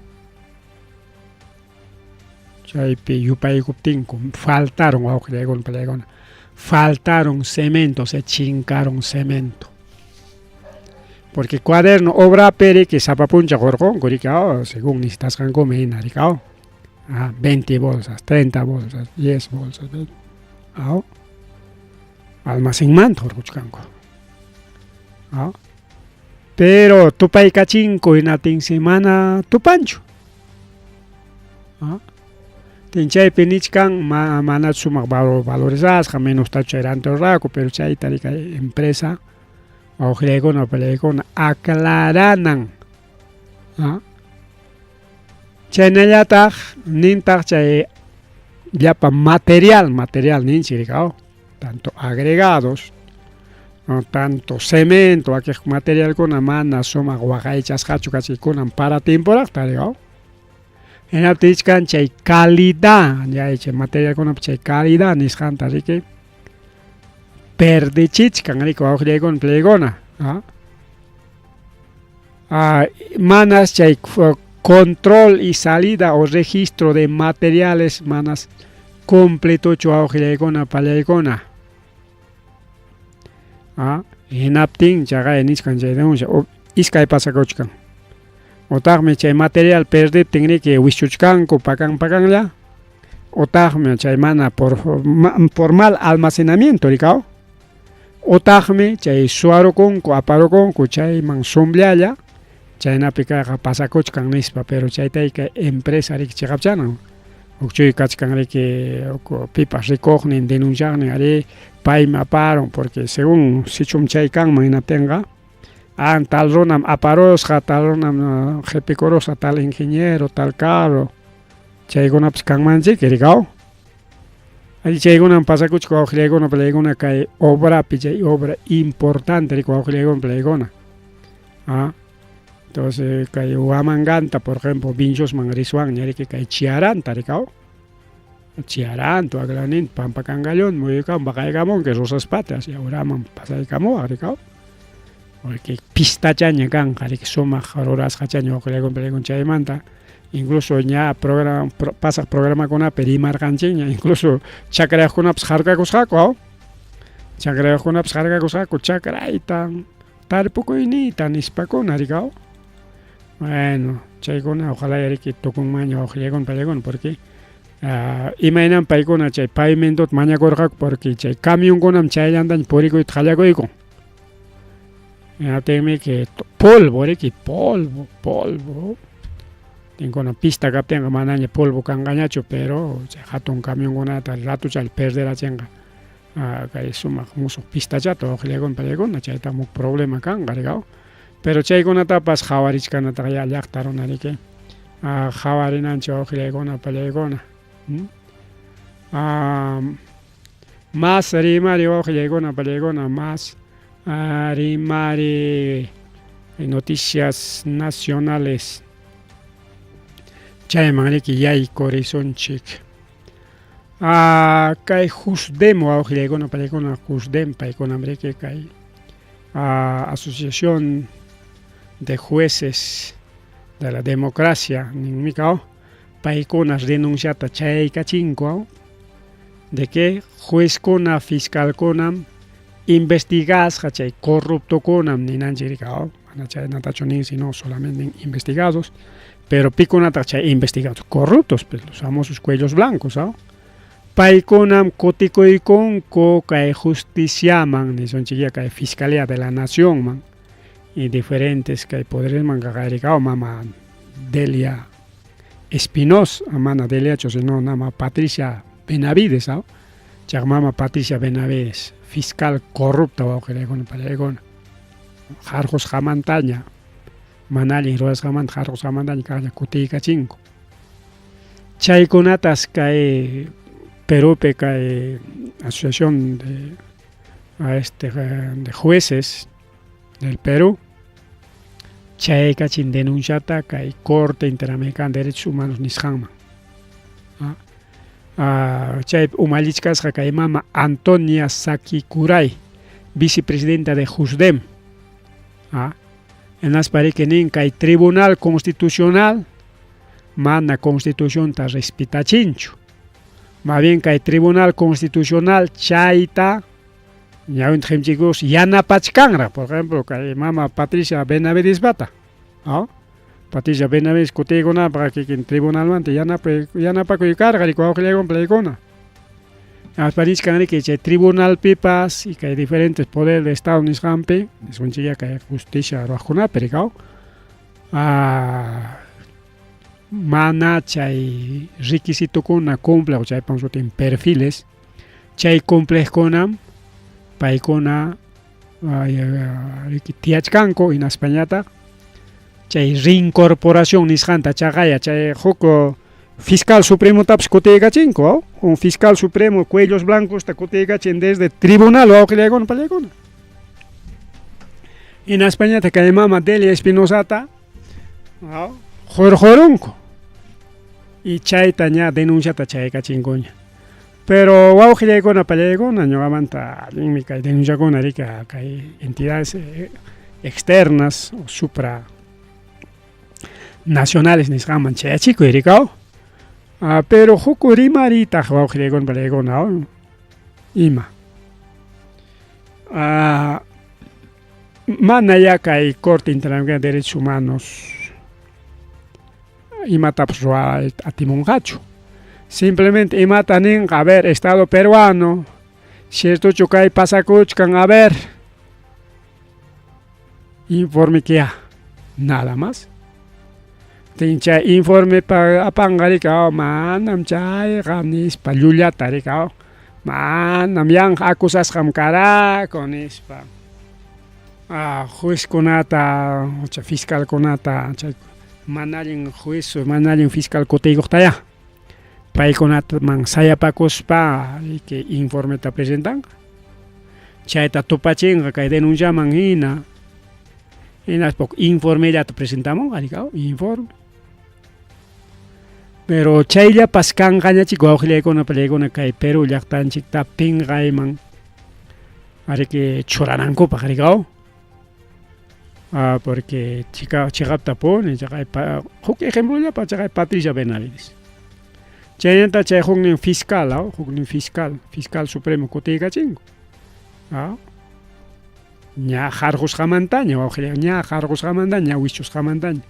Chaypi yupaykuptinku faltaron wawqillaykuna pallaykuna faltaron cemento, se chinkaron cemento. Porque cuaderno obrapi riki sapa puncha qurqunku riki según necesitasqankuman hina riki 20 bolsas, 30 bolsas, 10 bolsas. Almacenmanta hurquchkanku. Pero tupaykachinku hinatinsi mana tupanchu. Chaypi nichkan mana sumaq valorizasqa menostachu chay rantirqaku pero chayta riki empresa wawqillaykuna pallaykuna aclaranan. Chaynallataq nintaq chay llapa material, material ninchik rikaw, tanto agregados, tanto cemento, wakiq materialkuna mana sumaq waqaychasqachu kachikunan para timporaqta rikaw. Hinaptin nichkan chay calidad, chay materialkunapa chay calidad nisqanta riki perdichichkan riki wawqillaykuna pallaykuna. Manas chay control y salida o registro de materiales manas completochu wawqillaykuna pallaykuna. Ah, hinaptin chaqay nichkan chay denuncia iskay pasakuchkan. Utaqmi chay material perdiptin riki wischuchkanku pakan pakanlla. Utaqmi chay mana por formal almacenamiento rikaw. Utaqmi chay suwarukunku aparukunku chayman sumllalla chaynapi kayqa pasakuchkan nispa pero chaytayka empresa riki chiqapchanan. Huk chuy kachkan riki pipas rikuqnin denunciaqnin arí paymi aparun porque según sichum chay kanman hinaptinqa ah tal runam aparusqa tal runam qipikurusqa tal ingeniero tal carro chaykunapas kanmanchiki rikaw. Allí chaykunam pasakuchka wawqillaykuna palaykuna kay obrapi chay obra importante riki wawqillaykuna palaykuna. Ah, entonces kay Huamanganta por ejemplo Vinchosman riswanña riki kay Chiaranta rikaw. Chiaranto aklanin Pampacangallón muyuykam baqaykamunki Rosaspata hacia uraman pasaykamuwaq rikaw. Porque pistachaña kanqa riki sumaq rurasqachaña wawqillaykuna palaykuna chaymanta incluso ña programa pasaq programakunapi rimarqanchikña incluso chakrayuqkunapas harkakusqaku aw chakrayuqkunapas harkakusqaku chakrayta tarpukuyniyta nispakuna rikaw. Bueno, chaykuna ojalá riki tukunmanña wawqillaykuna palaykuna porque imaynam paykuna chay pavimentota mañakurqaku porque chay camionkunam chayllantaña purikuyta qallakuykun. Hinaptinmi que polvo riki polvo polvo tinkuna pista kaptinqa manaña polvo kanqañachu pero chay hatun camionkunata ratuchalla perderachinqa kay sumaq musuq pistachata wawqillaykuna palaykuna chaytam huk problema kanqa rikaw. Pero chaykunatapas qhawarichkanataq ya llaqta runa riki qhawarinanchik wawqillaykuna palaykuna. Más rimari wawqillaykuna palaykuna más rimari noticias nacionales chayman riki yaykurisunchik. Kay JUSDEM wawqillaykuna palaykuna JUSDEM paykunam riki kay Asociación de Jueces de la Democracia ninmi kaw paykunas denunciata chayaykachinku de que juezkuna fiscalkunam investigasqa chay corruptokunam ninanchik rikaw mana chaynatachu nin sino solamente investigados pero pikunataq chay investigados corruptos pues los famosos cuellos blancos aw paykunam kutikuykunku kay justiciaman nisunchikya kay Fiscalía de la Naciónman y diferentes kay poderesman qaqarikaw mama Delia Espinosa mana Deliachu sino nama Patricia Benavides aw chayqa mama Patricia Benavides fiscal corrupta wawqillaykuna palaykuna harqusqamantaña mana allin rurasqamanta harqusqamantaña kaqlla kutiykachinku. Chaykunatas kay Perupi kay Asociación de de Jueces del Perú chayaykachin denunciata kay Corte Interamericana de Derechos Humanos nisqanman. Chaypi umallichkasqa kay mama Antonia Saquicuray, vicepresidenta de JUSDEM. Hinaspa riki nin kay Tribunal Constitucional mana constitucionta respetachinchu. Más bien kay Tribunal Constitucional chayta ñawinta qimchikus yanapachkanraq, por ejemplo, kay mama Patricia Benavidespata. Patricia Benavides kutiykunapaq kikin tribunalmanta yanapakuy karqa riki wawqillaykuna palaykuna. Hinaspa nichkan riki chay tribunalpipas y kay diferentes poderes de Estado nisqanpi, nisunchikya kay justicia ruwaqkunapi rikaw. Mana chay requisitokuna cumpleq chaypaq sutin perfiles, chay cumpleqkunam paykuna riki tiyachkanku hinaspañataq chay reincorporación nisqanta chaqaya chay huk fiscal supremotapas kutiykachinku, un fiscal supremo cuellos blancos ta kutiykachin desde tribunal wawqillaykuna palaykuna. Hinaspañataq kay mama Delia Espinosata hurqurunku y chayta ña denunciata chayaykachinkuña. Pero wawqillaykuna palaykuna ñuqamanta allinmi kay denunciakuna riki kay entidades externas o supra nacionales nisqanman chayachikuy rikaw. Pero huk rimaritaq wawqillaykuna palaykuna ima. Mana ya kay Corte Interamericana de Derechos Humanos imatapas ruwayta atimunqachu. Simplemente imata ninqa, a ver, Estado peruano, ciertochu kay pasakuchkan, a ver, informe que ya, nada más. Chay informe pa apanqa rika, manam chayqa nispa llullata rika, manam yanqa acusasqam karaku nispa. Juezkunata, fiscalkunata, chay mana allin juez, mana allin fiscal kutiykuqtaya paykunataman sayapakuspa que informeta presentanqa. Chayta tupachinqa kay denunciaman hina, hinaspa informellata presentamunqa rika, informe. Pero chayllapas kanqañachik wawqillaykuna pallaykuna kay Perú llaqtanchikta pinqayman ariki churanankupaq rika. Porque chiqaptapuni chaqay huk ejemplollapa chaqay Patricia Benavides. Chaynata chay huknin fiscal, huknin fiscal, fiscal supremo kutiykachinku. Ña harqusqamantaña wawqillay, ña harqusqamantaña, ña wischusqamantaña.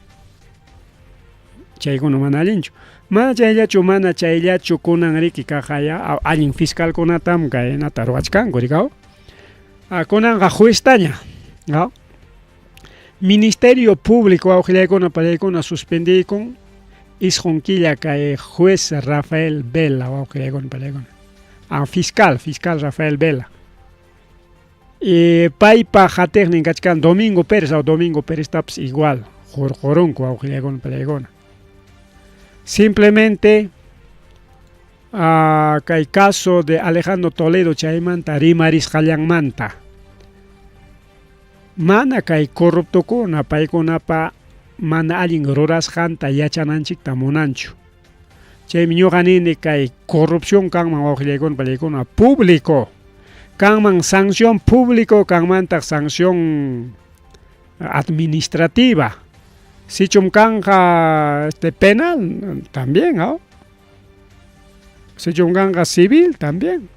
Chaykuna mana allinchu. Mana chayllachu, mana chayllachu kunan riki kaqaya allin fiscalkunatam kaynata ruwachkanku rika. Kunanqa jueztaña. Ministerio Público wawqillaykuna pallaykuna suspendiykun isqun killa kay juez Rafael Vela wawqillaykuna pallaykuna. Fiscal, fiscal Rafael Vela. Y paypa hatiqnin kachkan Domingo Pérez, Domingo Pérez tapas igual, hurqurunku wawqillaykuna pallaykuna. Simplemente kay caso de Alejandro Toledo chaymanta rimarisqallanmanta. Mana kay corruptokuna paykunapa mana allin rurasqanta yachananchikta munanchu. Chaymi ñuqa nini kay corrupción kanman wawqillaykuna pallaykuna público. Kanman sanción público, kanmantaq sanción administrativa. Sichum kanja penal también, ¿no? Sichum kanja civil también.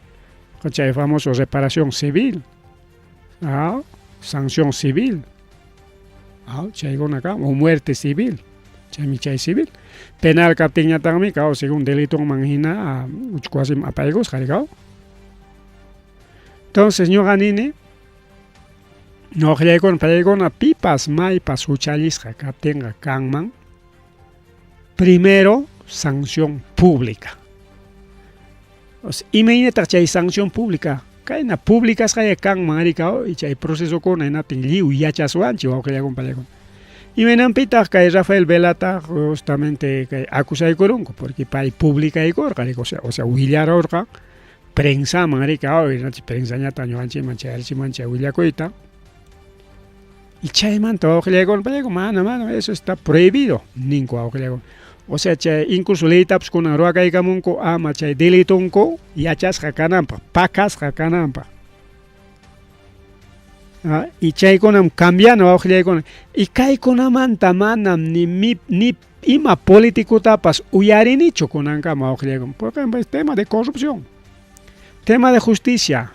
Chay famoso reparación civil. ¿No? Sanción civil. ¿No? Chaykuna kan, o muerte civil. Chaymi chay civil. Penal kaptinñataqmi kaw según delitoman hina uchku wasiman apaykusqa rikaw. Entonces ñuqa nini ñuqallaykuna pallaykuna pipas maypas huchallisqa kaptinqa kanman primero sanción pública. O sea, imaynataq chay sanción pública? Kayna publicasqaya kanman rikaw y chay procesokuna hinaptin lliw yachaswanchik wawqillaykuna pallaykuna. Imaynanpitaq kay Rafael Velata justamente kay acusaykurunku porque pay publicaykurqa o sea willarurqa prensaman rikaw prensañataq ñuqanchikman chayarichiman chay willakuyta. Y chaymanta wawqillaykuna pallaykuna mana mana eso está prohibido ninku wawqillaykuna. O sea chay incluso leytapas kunan ruwakaykamunku ama chay delitonku yachasqa kananpaq, pakasqa kananpaq. Y chaykunam cambiana wawqillaykuna. Y kaykunamanta manam ni ni ima politicotapas uyarinichu kunankama wawqillaykuna. Por ejemplo, es tema de corrupción, tema de justicia,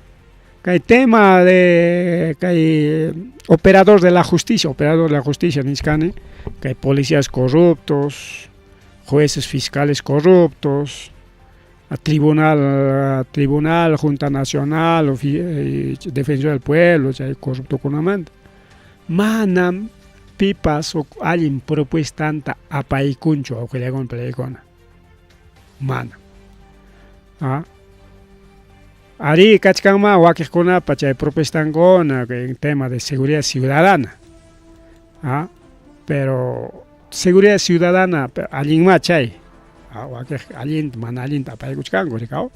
kay tema de kay operador de la justicia, operador de la justicia nichkani, kay policías corruptos, jueces fiscales corruptos, a tribunal, tribunal, Junta Nacional, Defensor del Pueblo, chay corruptokunamanta. Manam pipas huk allin propuestanta apaykunchu wawqillaykuna pallaykuna. Mana. Arí kachkanma wakiqkunapa chay propuestankuna en tema de seguridad ciudadana. Pero seguridad ciudadana allinma chay. Wakiq allinta mana allinta apaykuchkanku rikaw.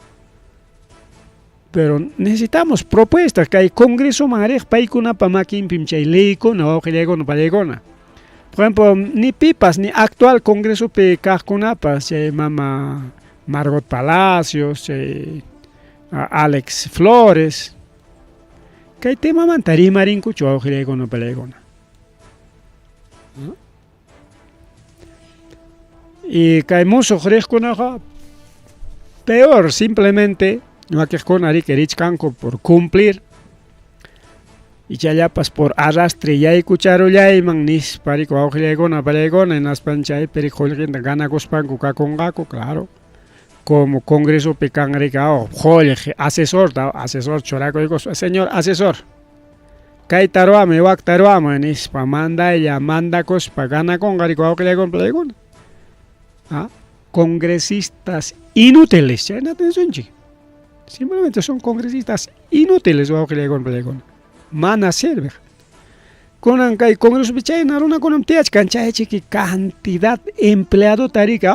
Pero necesitamos propuestas kay congresoman riq paykunapa makinpim chay leykuna wawqillaykuna pallaykuna. Por ejemplo, ni pipas ni actual congresopi kaqkunapas chay mama Margot Palacios, chay Alex Flores. Kay temamanta rimarinkuchu wawqillaykuna pallaykuna. Y kay musuq riqkunaqa peor, simplemente wakiqkuna riki richkanku por cumplir. Ichallapas por arrastre yaykucharullayman nispa riki wawqillaykuna pallaykuna hinaspan chaypi riki qullqinta ganakuspanku kakunqaku, claro. Como congresopi kan riki qullqi asesorta, asesor churakuykuspa, señor asesor, kayta ruwamuy, wakta ruwamuy nispa mandaylla mandakuspa ganakunqa riki wawqillaykuna pallaykuna. ¿Ah? Congresistas inútiles, chaynata nisunchik. Simplemente son congresistas inútiles wawqillaykuna pallaykuna. Mana sirviq. Kunan kay congresopi chayna runakunam tiyachkan chaychiki cantidad empleadota riki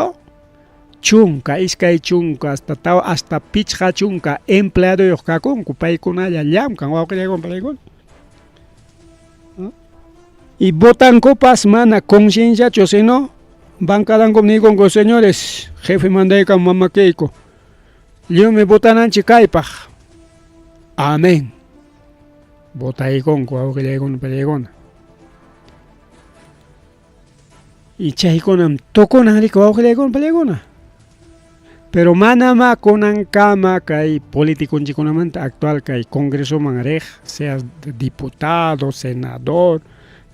chunka, 20 hasta tawa hasta 50 empleadoyuq kakunku paykunalla llamkan wawqillaykuna pallaykuna. Y votankupas mana concienciachu sino bancadankum niykunku señores jefe mandaykamun mamakiyku lliwmi votananchik kaypaq. Amén. Votaykunku wawqillaykuna pallaykuna. Y chaykunam tukunan riki wawqillaykuna pallaykuna. Pero manamá kunankama kay politiconchikkunamanta actual kay congresoman riq, sea diputado, senador,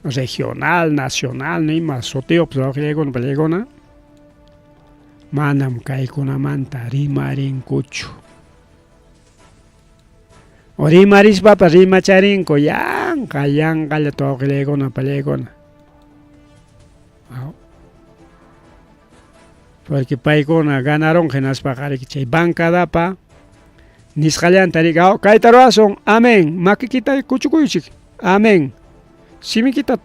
regional, nacional, nima sutiyuqpas wawqillaykuna pallaykuna, manam kaykunamanta rimarinkuchu. Rimarispapas rimacharinku yanqa yanqallata wawqillaykuna pallaykuna. Porque paykuna ganarunqa hinaspaqa riki chay bancadapa nisqallanta riki kayta ruwasun, amén, makikita kuchukuychik, amén, simikita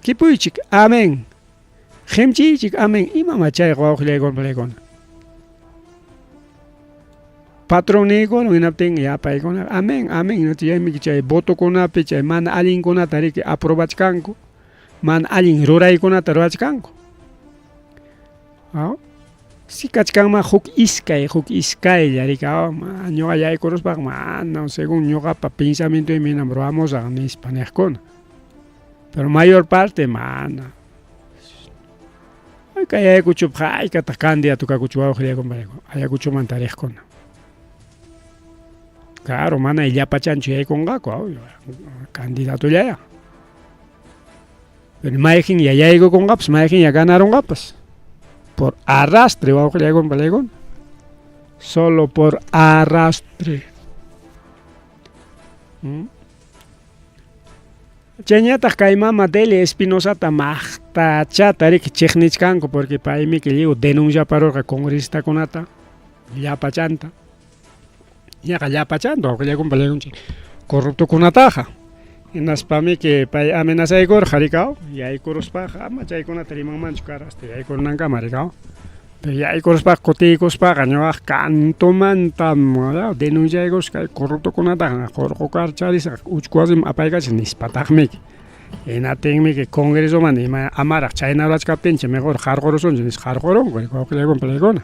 kipuychik, amén, qimchiychik, amén, imamá chayqa wawqillaykuna pallaykuna. Patronniykuna hinaptin ya paykuna amén, amén, chaymi chay votokunapi chay mana allinkunata riki aprobachkanku, mana allin ruraykunata ruwachkanku. Si kachkanman huk iskay, huk iskaylla riki ñuqa yaykuruspaqa mana según ñuqapa pensamientoymi hinam ruwamusaq nispa niqkuna. Pero mayor parte mana. Kay Ayacuchopiqa haykataq candidato kakuchu wawqillaykuna Ayacuchomanta riqkuna. Claro, mana llapachanchu yaykunqaku candidatollaya. Pero mayqin ya yaykukunqapas, mayqin ya ganarunqapas. Por arrastre wawqillaykuna pallaykuna. Solo por arrastre. Chayñataq kay mama Delia Espinosata maqtachata riki chiqnichkanku porque paymiki lliw denunciaparurqa congresistakunata llapachanta. Yaqa llapachanta wawqillaykuna pallaykunchik corruptokunataqa. Hinaspamiki pay amenazaykurqa rikaw yaykuruspaqa ama chaykunata rimanmanchu kara hasta yaykurunankama rikaw. Pero yaykuruspaqa kutiykuspaqa ñuqaqa cantomantam denunciaykusqa kay corruptokunataqa hurqukarcharisaq uchku wasiman apaykachik nispataqmiki. Hinaptinmiki congresoman ima amaraq chayna rurachkaptinchik mejor qarqurusunchik nispa qarqurunku wawqillaykuna pallaykuna.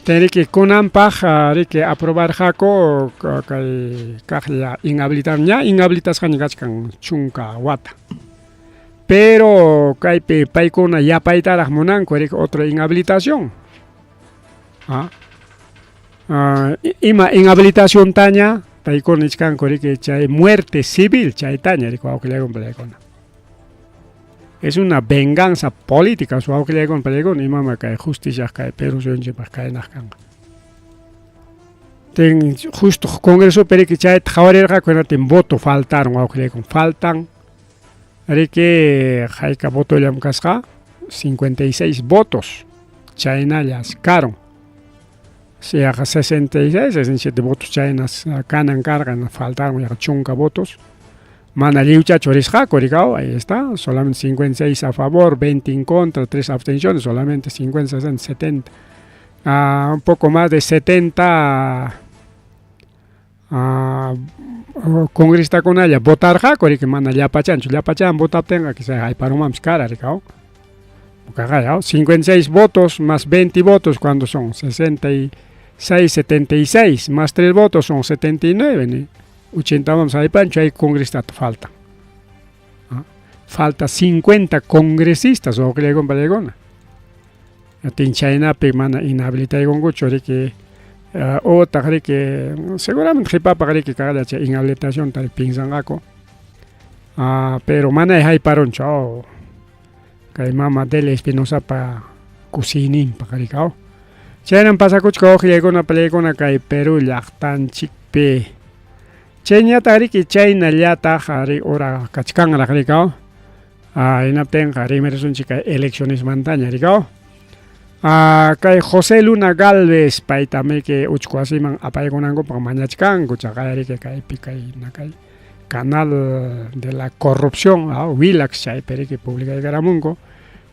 Riki kunanpaq riki aprobarqaku kay kaqlla inhabilitar ña inhabilitasqaña kachkan 10 wata. Pero kaypi paykuna yapaytaraq munanku riki otra inhabilitación. Ima inhabilitaciontaña paykuna nichkanku riki chay muerte civil chaytaña riki wawqillaykuna pallaykuna. Es una venganza política su wawqillaykuna pallaykuna imama kay justicia kay Perú suyunchikpaq kaynaq kanqa. Ten justo congresopi riki chayta qhawarirqaku hinaptin voto faltaron wawqillaykuna faltan riki hayka votollam kasqa 56 votos chaynallas karon. Yaqa 66, 67 votos chaynas kanan karqa faltaron yaqa 10 votos. Mana lliwchachu risqaku rikaw, ahí está, solamente 56 a favor, 20 en contra, 3 abstenciones, solamente 50, 60, 70. Un poco más de 70 congresistakunalla votarqaku riki mana llapachanchu, llapachan votaptinqa quizá hayparunmanpas kara rikaw. 56 votos más 20 votos, ¿cuántos son? 66, 76, más 3 votos son 79, ¿no? 80 vamos haypanchu, hay congresista falta. Falta 50 congresistas wawqillaykuna pallaykuna. Chaynapi mana inhabilitaykunkuchu riki Utaq riki seguramente qhipapaq riki kaqlla chay inhabilitacionta pinsanqaku. Pero manay hayparunchu aw kay mama Delia Espinosapa kusiyninpaq riki aw. Chaynam pasakuchkan wawqillaykuna palaykuna kay Perú llaqtanchikpi. Chayñataq riki chaynallataq ari ura kachkanraq riki aw. Hinaptinqa rimarisunchik kay eleccionesmantaña riki aw. Kay José Luna Galvez paytamiki uchku wasiman apaykunankupaq mañachkanku chaqay riki kaypi kay nakay canal de la corrupción Willax chaypi riki publicaykaramunku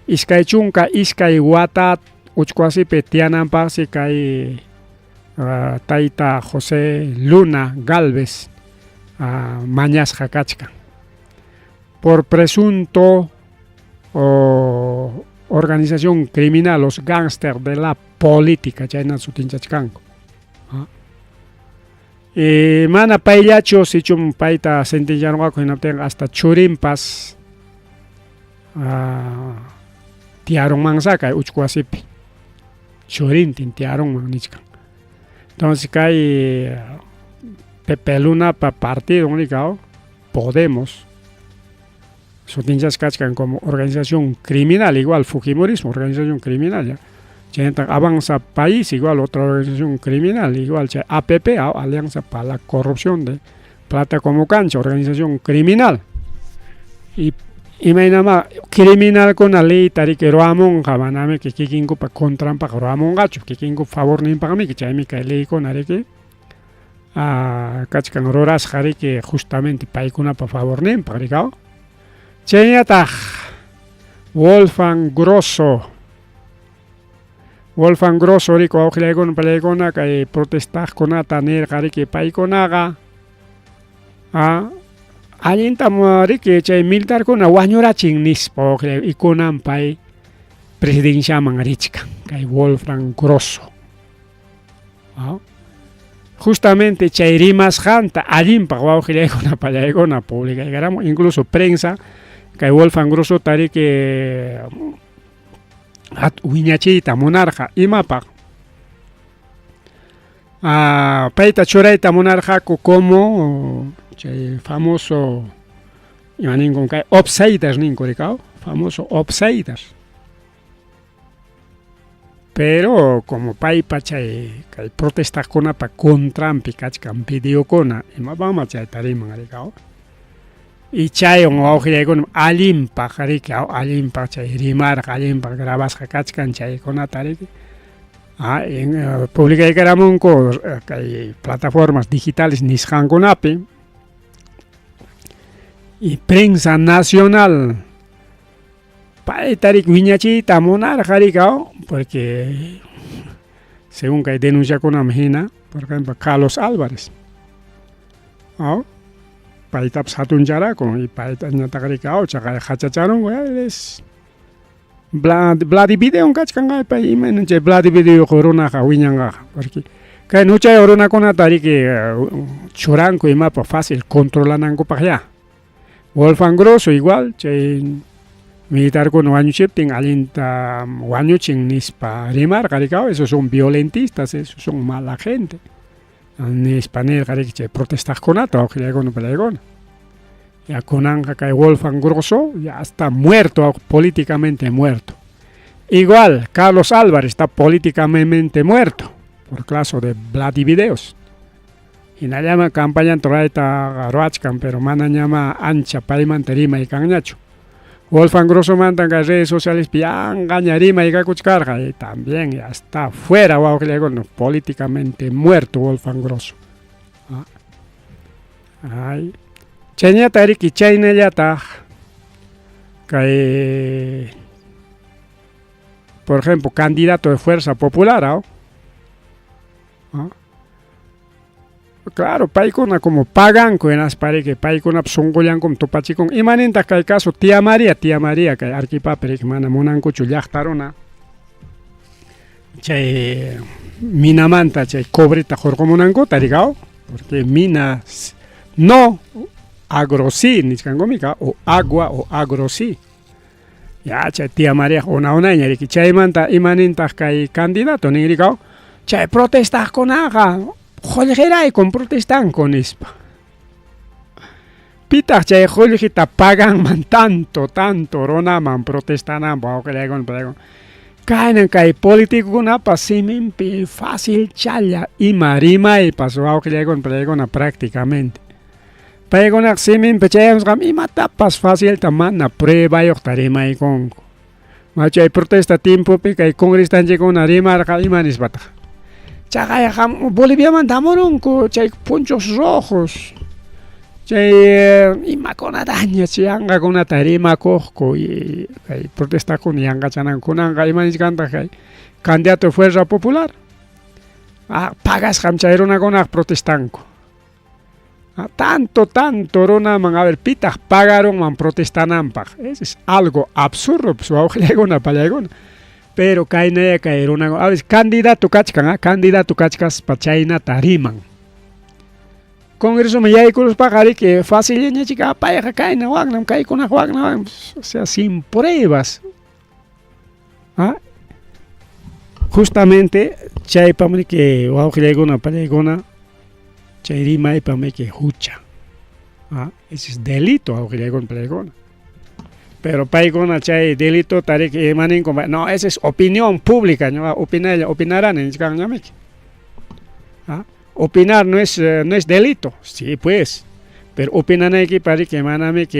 22 wata uchku wasipi tiyananpaqsi kay tayta José Luna Galvez mañasqa kachkan por presunto organización criminal, los gánster de la política, chayna sutinchachkanku. Mana payllachu sichum payta sentenciarunqaku hinaptinqa hasta churinpas tiyarunmansa kay uchku wasipi churintin tiyarunman nichkan. Entonces kay Pepe Lunapa partido rikaw Podemos sutinchasqa kachkan como organización criminal, igual Fujimorismo, organización criminal ya. Chaynataq Avanza País, igual otra organización criminal, igual chay APP, Alianza para la Corrupción de Plata como Cancha, organización criminal. Y imaynama criminalkuna leyta riki ruwamunqa manamiki kikinkupa contranpaq ruwamunqachu, kikinkupa favorninpaqmiki, chaymi kay leykuna riki kachkan rurasqa riki justamente paykunapa favorninpaq rikaw. Chaynataq Wolfgang Grosso, Wolfgang Grosso riki wawqillaykuna palaykuna kay protestaqkunata nirqa riki paykunaqa allintam riki chay militarkuna wañurachin nispa wawqillay y kunan pay presidenciaman richkan kay Wolfgang Grosso. Justamente chay rimasqanta allinpaq wawqillaykuna palaykuna publicaykaramun, incluso prensa kay Wolfgang Grossota riki wiñachiyta munarqa imapaq payta churayta munarqaku como chay famoso ima ninkun kay outsiders ninku rikaw, famoso outsiders. Pero como paypa chay kay protestaqkunapa contranpi kachkan videokuna imapaqma chayta riman rikaw. Y chaywan wawqillaykuna allinpaq riki allinpaq chay rimarqa, allinpaq grabasqa kachkan chaykunata riki publicaykaramunku kay plataformas digitales nisqankunapi. Y prensa nacional payta riki wiñachiyta munarqa rikaw, porque según kay denunciakunaman hina, por ejemplo Carlos Álvarez paytapas hatuncharakun y payta ñataq riki chaqay hachacharunku es Vladivideon kachkan pay imayna chay Vladivideo runaqa wiñanqaqa, porque kay huchayuq runakunata riki churanku imapaq fácil controlanankupaq ya. Wolfgang Grosso igual chay militarkuna wañuchiptin allinta wañuchin nispa rimarqa rikaw, esos son violentistas, esos son mala gente nispa nirqa riki chay protestaqkunata wawqillaykuna palaykuna. Ya kunanqa kay Wolfgang Grosso ya está muerto, políticamente muerto. Igual Carlos Álvarez está políticamente muerto por caso de Vladivideos. Hinallama campañanta rurayta ruwachkan, pero manañama ancha paymanta rimay kanñachu. Wolfgang Grossomanta kay redes sociales yanqaña rimay kakuchkarqa y también ya está fuera wawqillaykuna, políticamente muerto Wolfgang Grosso. Ay. Chaynata riki chaynallataq kay por ejemplo candidato de Fuerza Popular, Claro, paykuna como paganku hinaspa riki paykunapa sunqullankum tupachikun. Imanintaq kay caso Tía María, Tía María kay Arequipapi riki mana munankuchu llaqta runa chay minamanta chay cobreta hurqumunankuta rikaw, porque minas no, agro sí nichkankum o agua o agro sí. Ya chay Tía María una unayña riki chaymanta imanintaq kay candidato nin rikaw. Chay protestaqkunaqa qullqiraykum protestanku nispa. Pitaq chay qullqita paganman tanto, tanto runaman protestananpaq wawqillaykuna palaykuna. Kaynan kay politicokunapa siminpi facilchalla ima rimaypas wawqillaykuna palaykuna prácticamente. Paykunaq siminpi chayamusqam imatapas facilta mana pruebayuqta rimaykunku. Ma chay protesta tiempopi kay congrestanchikkuna rimarqa ima nispataq. Chaqayqa Boliviamanta hamurunku chay ponchos rojos. Chay imakunataña chay yanqakunata rimakuqku kay protestakuna yanqachananku. Kunanqa ima nichkantaq kay candidato Fuerza Popular. Ah, pagasqam chay runakunaq protestanku. Ah, tanto, tanto runaman, a ver, pitaq pagarunman protestananpaq. Ese es algo absurdo, pues, wawqillaykuna, pallaykuna. Pero kaynaya kay runakuna, a veces candidato kachkan, ah, candidato kachkaspa chaynata riman. Congresoman yaykuruspaqa riki facilña chika, ah, payqa kayna waknam, kaykunaqa wakna, o sea, sin pruebas. Ah, justamente chaypam riki wawqillaykuna, pallaykuna, chay rimaypam riki hucha. Ah, ese es delito wawqillaykuna, pallaykuna. Pero paykuna chay delitota riki ima ninku, no, esa es opinión pública, ñuqa opinaylla, opinarani nichkanñamiki. Ah, opinar no es, no es delito, sí pues, pero opinanaykipaq riki manamiki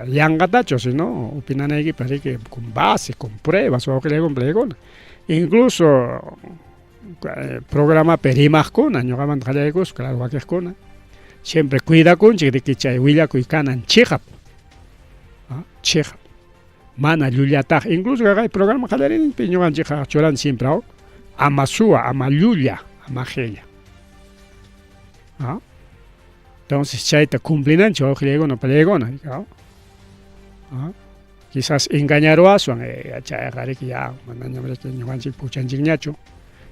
yanqatachu, sino opinanaykipaq riki con base, con pruebas wawqillaykuna, pallaykuna. Incluso programapi rimaqkuna ñuqamanta qallaykuspa, claro, wakiqkuna, siempre cuidakunchik de que chay willakuy kanan chiqap, chiqap, mana llullataq. Incluso kay programa qallariyninpi ñuqanchikqa churan siempre, ama suwa, ama llulla, ama qilla. Entonces chayta cumplinanchik wawqillaykuna, pallaykuna. Quizás engañaruwaswan, chayqa riki ya manañam riki ñuqanchik huchanchikñachu.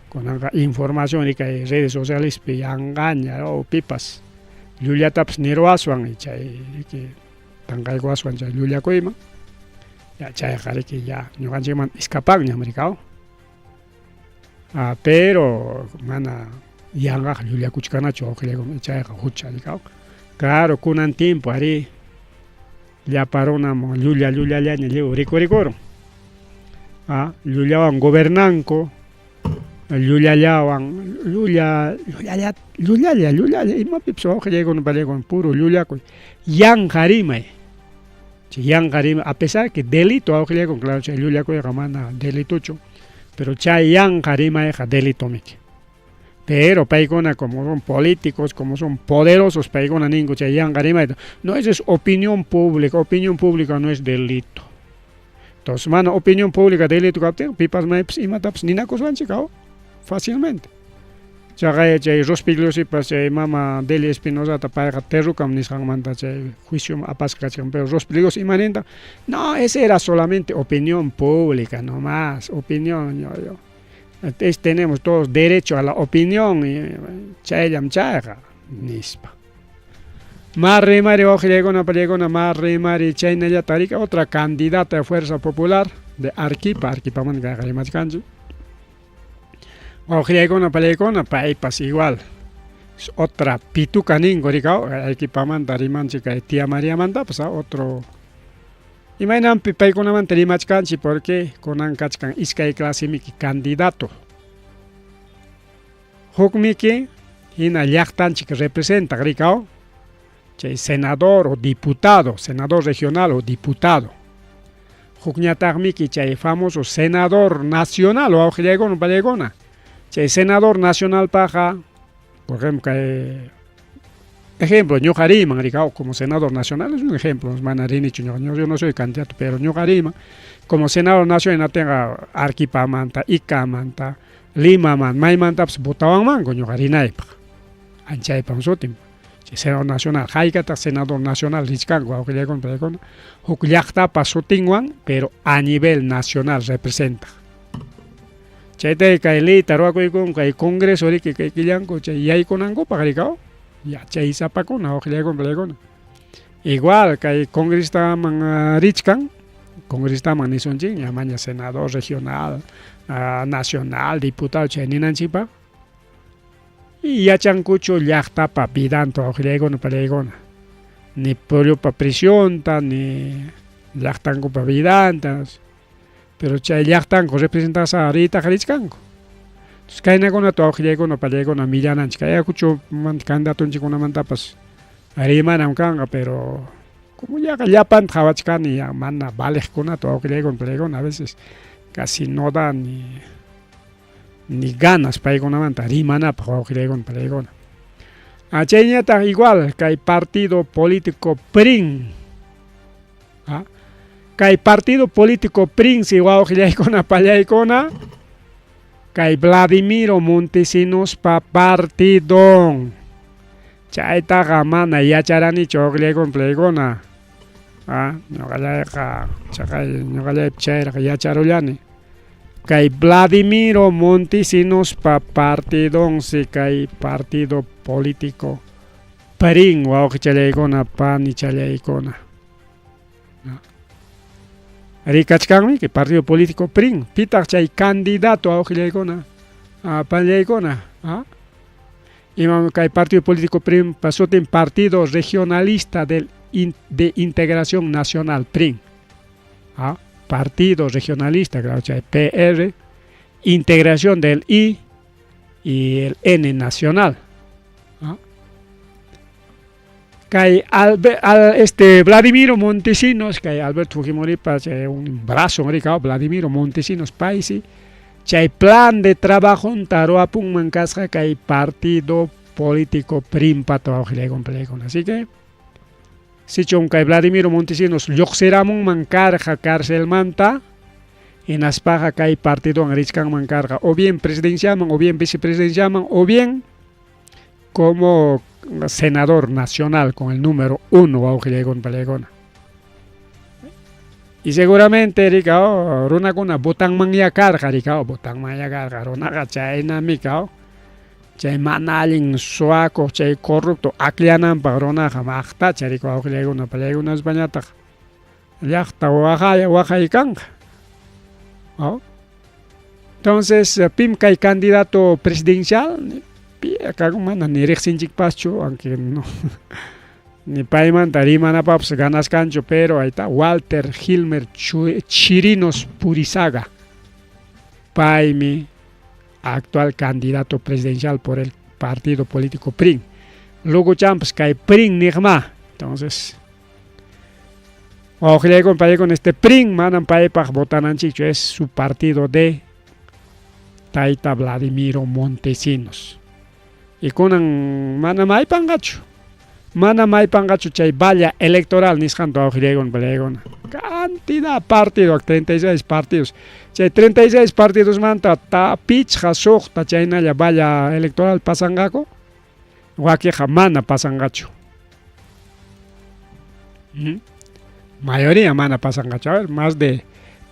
Kunanqa información riki kay redes socialespi yanqaña o pipas llullatapas niruwaswan chay riki tanqaykuwaswan chay llullakuyman. Ya chayqa riki ya ñuqanchikman escapanñam riki. Ah, pero mana yanqaq llullakuchkanachu wawqillaykuna, chayqa hucha riki. Claro, kunan tiempo arí llapa runam llulla llullallaña lliw rikurikurun. Ah, llullawan gobernanku, llullallawan, llulla, llullalla, llullalla, llullalla, imapipas wawqillaykuna, pallaykuna, puro llullakuy, yanqa rimay. Chay yanqa rimay, a pesar que delito wawqillaykuna, claro, chay llullakuyqa mana delitochu, pero chay yanqa rimayqa delitomiki. Pero paykuna como son políticos, como son poderosos, paykuna ninku chay yanqa rimayta. No, eso es opinión pública, opinión pública no es delito. Entonces, mana opinión pública delito kaptin, pipas maypas imatapas ninakuswanchik, fácilmente. Chaqay chay Rospigliosipas chay mama Delia Espinosata payqa terrukam nisqanmanta chay juicio apasqa kachkan, pero Rospigliosi ima ninta, no, esa era solamente opinión pública nomás, opinión, yo, yo. Es, tenemos todos derecho a la opinión, chayllam chayqa, nispa. Marri mari wawqillaykuna, pallaykuna, marri mari chaynallata riki otra candidata de Fuerza Popular de Arequipa, Arequipamanta kayqa rimachkanchik. Wawqillaykuna, pallaykuna, paypas igual. Es otra pituca ninku riki, Arequipamanta rimanchik kay tía Mariamantapas, otro. Imaynanpi paykunamanta rimachkanchik porque kunan kachkan iskay clasemiki candidato. Hukmiki hina llaqtanchik representaq rikaw, chay senador o diputado, senador regional o diputado. Hukñataqmiki chay famoso senador nacional wawqillaykuna, pallaykuna. Chay senador nacionalpaqqa, por ejemplo, kay ejemplo, ñuqa riyman rikaw como senador nacional, es un ejemplo, mana rinichu ñuqa, yo no soy candidato, pero ñuqa riyman como senador nacional hinaptinqa Arequipamanta, Icamanta, Limaman, maymantapas votawanmanku ñuqa rinaypaq. Anchaypam sutin. Chay senador nacional, haykataq senador nacional richkanku wawqillaykuna, pallaykuna, huk llaqtapa sutinwan, pero a nivel nacional representaq. Chayta kay leyta ruwakuykunku kay congreso riki kay killanku chay yaykunankupaq rikaw, yachaysapakuna wawqillaykuna, pallaykuna. Igual kay congresistaman richkan, congresistaman nisunchik, ñamaña senador regional, nacional, diputado chay ninanchikpaq. Yachankuchu llaqtapa vidanta wawqillaykuna parillaykuna ni pueblopa presionta ni llaqtankupa vidanta pero chay llaqtanku representasqa riytaqa richkanku. Entonces kaynakunata wawqillaykuna parillaykuna millananchik kay Ayacuchomanta candidatonchikkunamantapas rimanam kanqa pero como yaqa llapanta qhawachkani ya mana valeqkunata wawqillaykuna parillaykuna a veces casi no da ni ni ganas paykunamanta rimanapaq wawqillaykuna parillaykuna. Ah, chayñataq igual kay partido político PRIN ah, kay partido político PRIN si wawqillaykuna pallaykuna kay Vladimiro Montesinospa partidon chaytaqa mana yacharanichu wawqillaykuna pallaykuna ah, ñuqallayqa chaqay ñuqallaypi chayraq yacharullani. Kay Vladimiro Montesinospa partidonsi kay partido político PRIN wawqichallaykuna panichallaykuna. Rikachkanmi kay partido político PRIN. Pitaq chay candidato wawqillaykuna panillaykuna. Imam kay partido político PRIN sutin Partido Regionalista del de Integración Nacional PRIN. Partido Regionalista, claro, chay PR, integración del I y el N nacional. Kay al, este Vladimiro Montesinos, kay Alberto Fujimoripa chay un brazo rika Vladimiro Montesinos paysi, chay plan de trabajo ruwapunman kasqa kay partido político PRINpata wawqillaykuna parillaykuna. Así que sichum kay Vladimiro Montesinos lluqsiramunman karqa carcelmanta hinaspaqa kay partidowan richkanman karqa o bien presidencialman o bien vicepresidencialman o bien como senador nacional con el número 1 wawqillaykuna parillaykuna. Y seguramente rika runakuna votanmanya karqa rika votanmanya karqa runaqa chaynami ka chay mana allin suwakuq chay corrupto akllananpaq runaqa maqtacha rika wawqillaykuna parillaykuna llaqta waqay waqay kanqa. Entonces pim kay candidato presidencial pi mana ni riqsinchikpaschu aunque no ni paymanta rimanapaqpas ganas kanchu pero ahí está Walter Gilmer Chirinos Purizaga paymi actual candidato presidencial por el partido político PRIN. Luego champas kay PRIN niqma. Entonces wawqillaykuna parillaykuna este PRIN manam paypaq votananchikchu es su partido de tayta Vladimiro Montesinos. Y kunan mana maypanqachu. Mana maypanqachu chay valla electoral nisqanta wawqillaykuna parillaykuna. Cantidad partido, 36 partidos. Chay 36 partidosmanta ta pichqa suqta chaynalla valla electoral pasanqaku, wakiqa mana pasanqachu. Mayoría mana pasanqachu. A ver, más de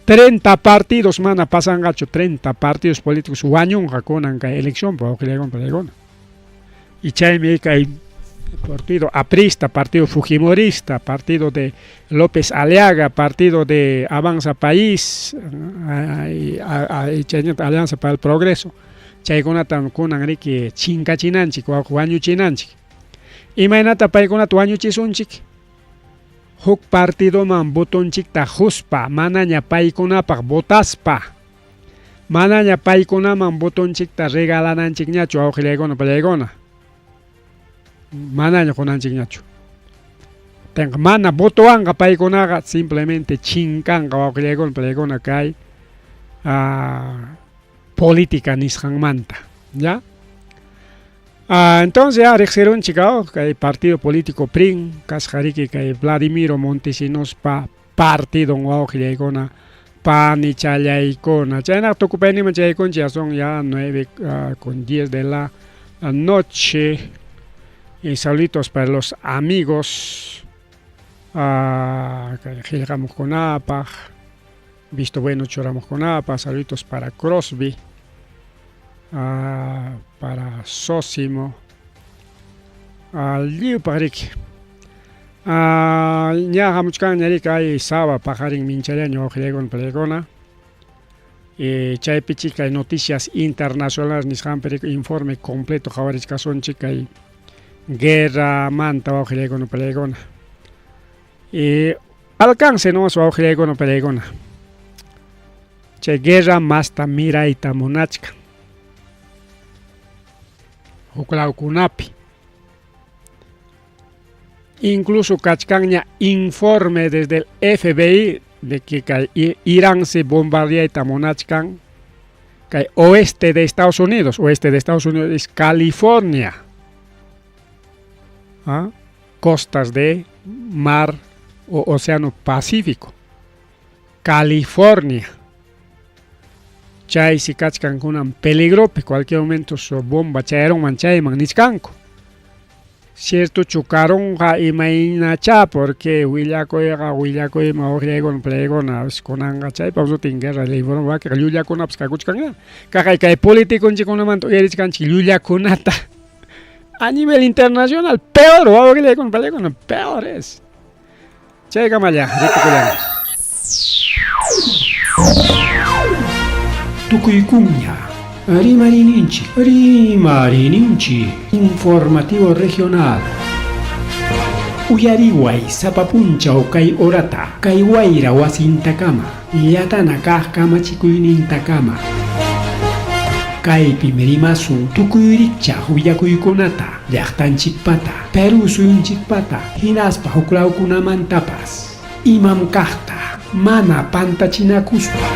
30 partidos mana pasanqachu, 30 partidos políticos wañunqa kunan kay elección wawqillaykuna parillaykuna. Y chaymi kay partido aprista, partido fujimorista, partido de López Aliaga, partido de Avanza País, Alianza para el Progreso. Chaykunatam kunan riki chinkachinanchik, wañuchinanchik. Imaynata paykunata wañuchisunchik? Huk partidoman votonchikta quspa, manaña paykunapaq votaspa. Manaña paykunaman votonchikta regalananchikñachu wawqillaykuna parillaykuna. Manaña qunanchikñachu. Tenqa mana votowanqa paykunaqa simplemente chinkanqa wawqillaykuna parillaykuna kay política nisqanmanta, ¿ya? Entonces ya riqsirunchik kay partido político PRIN kasqa riki kay Vladimiro Montesinospa partidon wawqillaykuna panichallaykuna. Chaynaqa tukupayninman chayaykunchik ya son ya 9 con 10 de la noche. Y saluditos para los amigos qillqamuqkunapaq, visto bueno churamuqkunapaq, saluditos para Crosby, para Sosimo, lliwpaq riki. Ña hamuchkanña riki ay saba paqarin minchallaña wawqillaykuna parillaykuna. Chaypi chik kay noticias internacionales nisqanpi riki informe completo qhawarichkasunchik kay guerramanta wawqillaykuna palaykuna. Alcance no wawqillaykuna palaykuna. Chay guerra masta mirayta munachkan. Huklawkunapi. Incluso kachkanña informe desde el FBI de que kay Irán se bombardeayta munachkan kay oeste de Estados Unidos. Oeste de Estados Unidos es California. ¿Ah? Costas de mar o océano Pacífico. California. Chaysi kachkan kunan peligropi cualquier momento su bomba chayarunman chayman nichkanku. Ciertochu karunqa imaynacha porque willakuyqa willakuyman uqllaykuna palaykuna kunanqa chaypaq sutin guerra del wakiqa llullakunapas kakuchkanña. Kaqay kay politiconchikkunamanta uyarichkanchik llullakunata a nivel internacional peor wawqillaykuna palaykuna peor es. Chaykamalla rikukullani. Tukuykunña Rimarininchik, rimarininchik, informativo regional. Uyariway sapa punchaw kay horata, kay wayra wasintakama, llatana kaq kamachikuynintakama. Kaypim rimasun tukuy rikchaq willakuykunata, llaqtanchikpata, Perú suyunchikpata, hinaspa huklawkunamantapas. Imam kaqta, mana pantachinakuspa.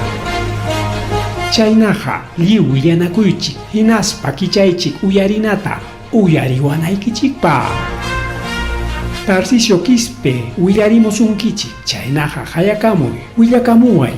Chaynaqa lliw willanakuychik, hinaspa kichaychik uyarinata, uyariwanaykichikpaq. Tarcisio Quispe willarimusunkichik, chaynaqa hayakamuy, willakamuway.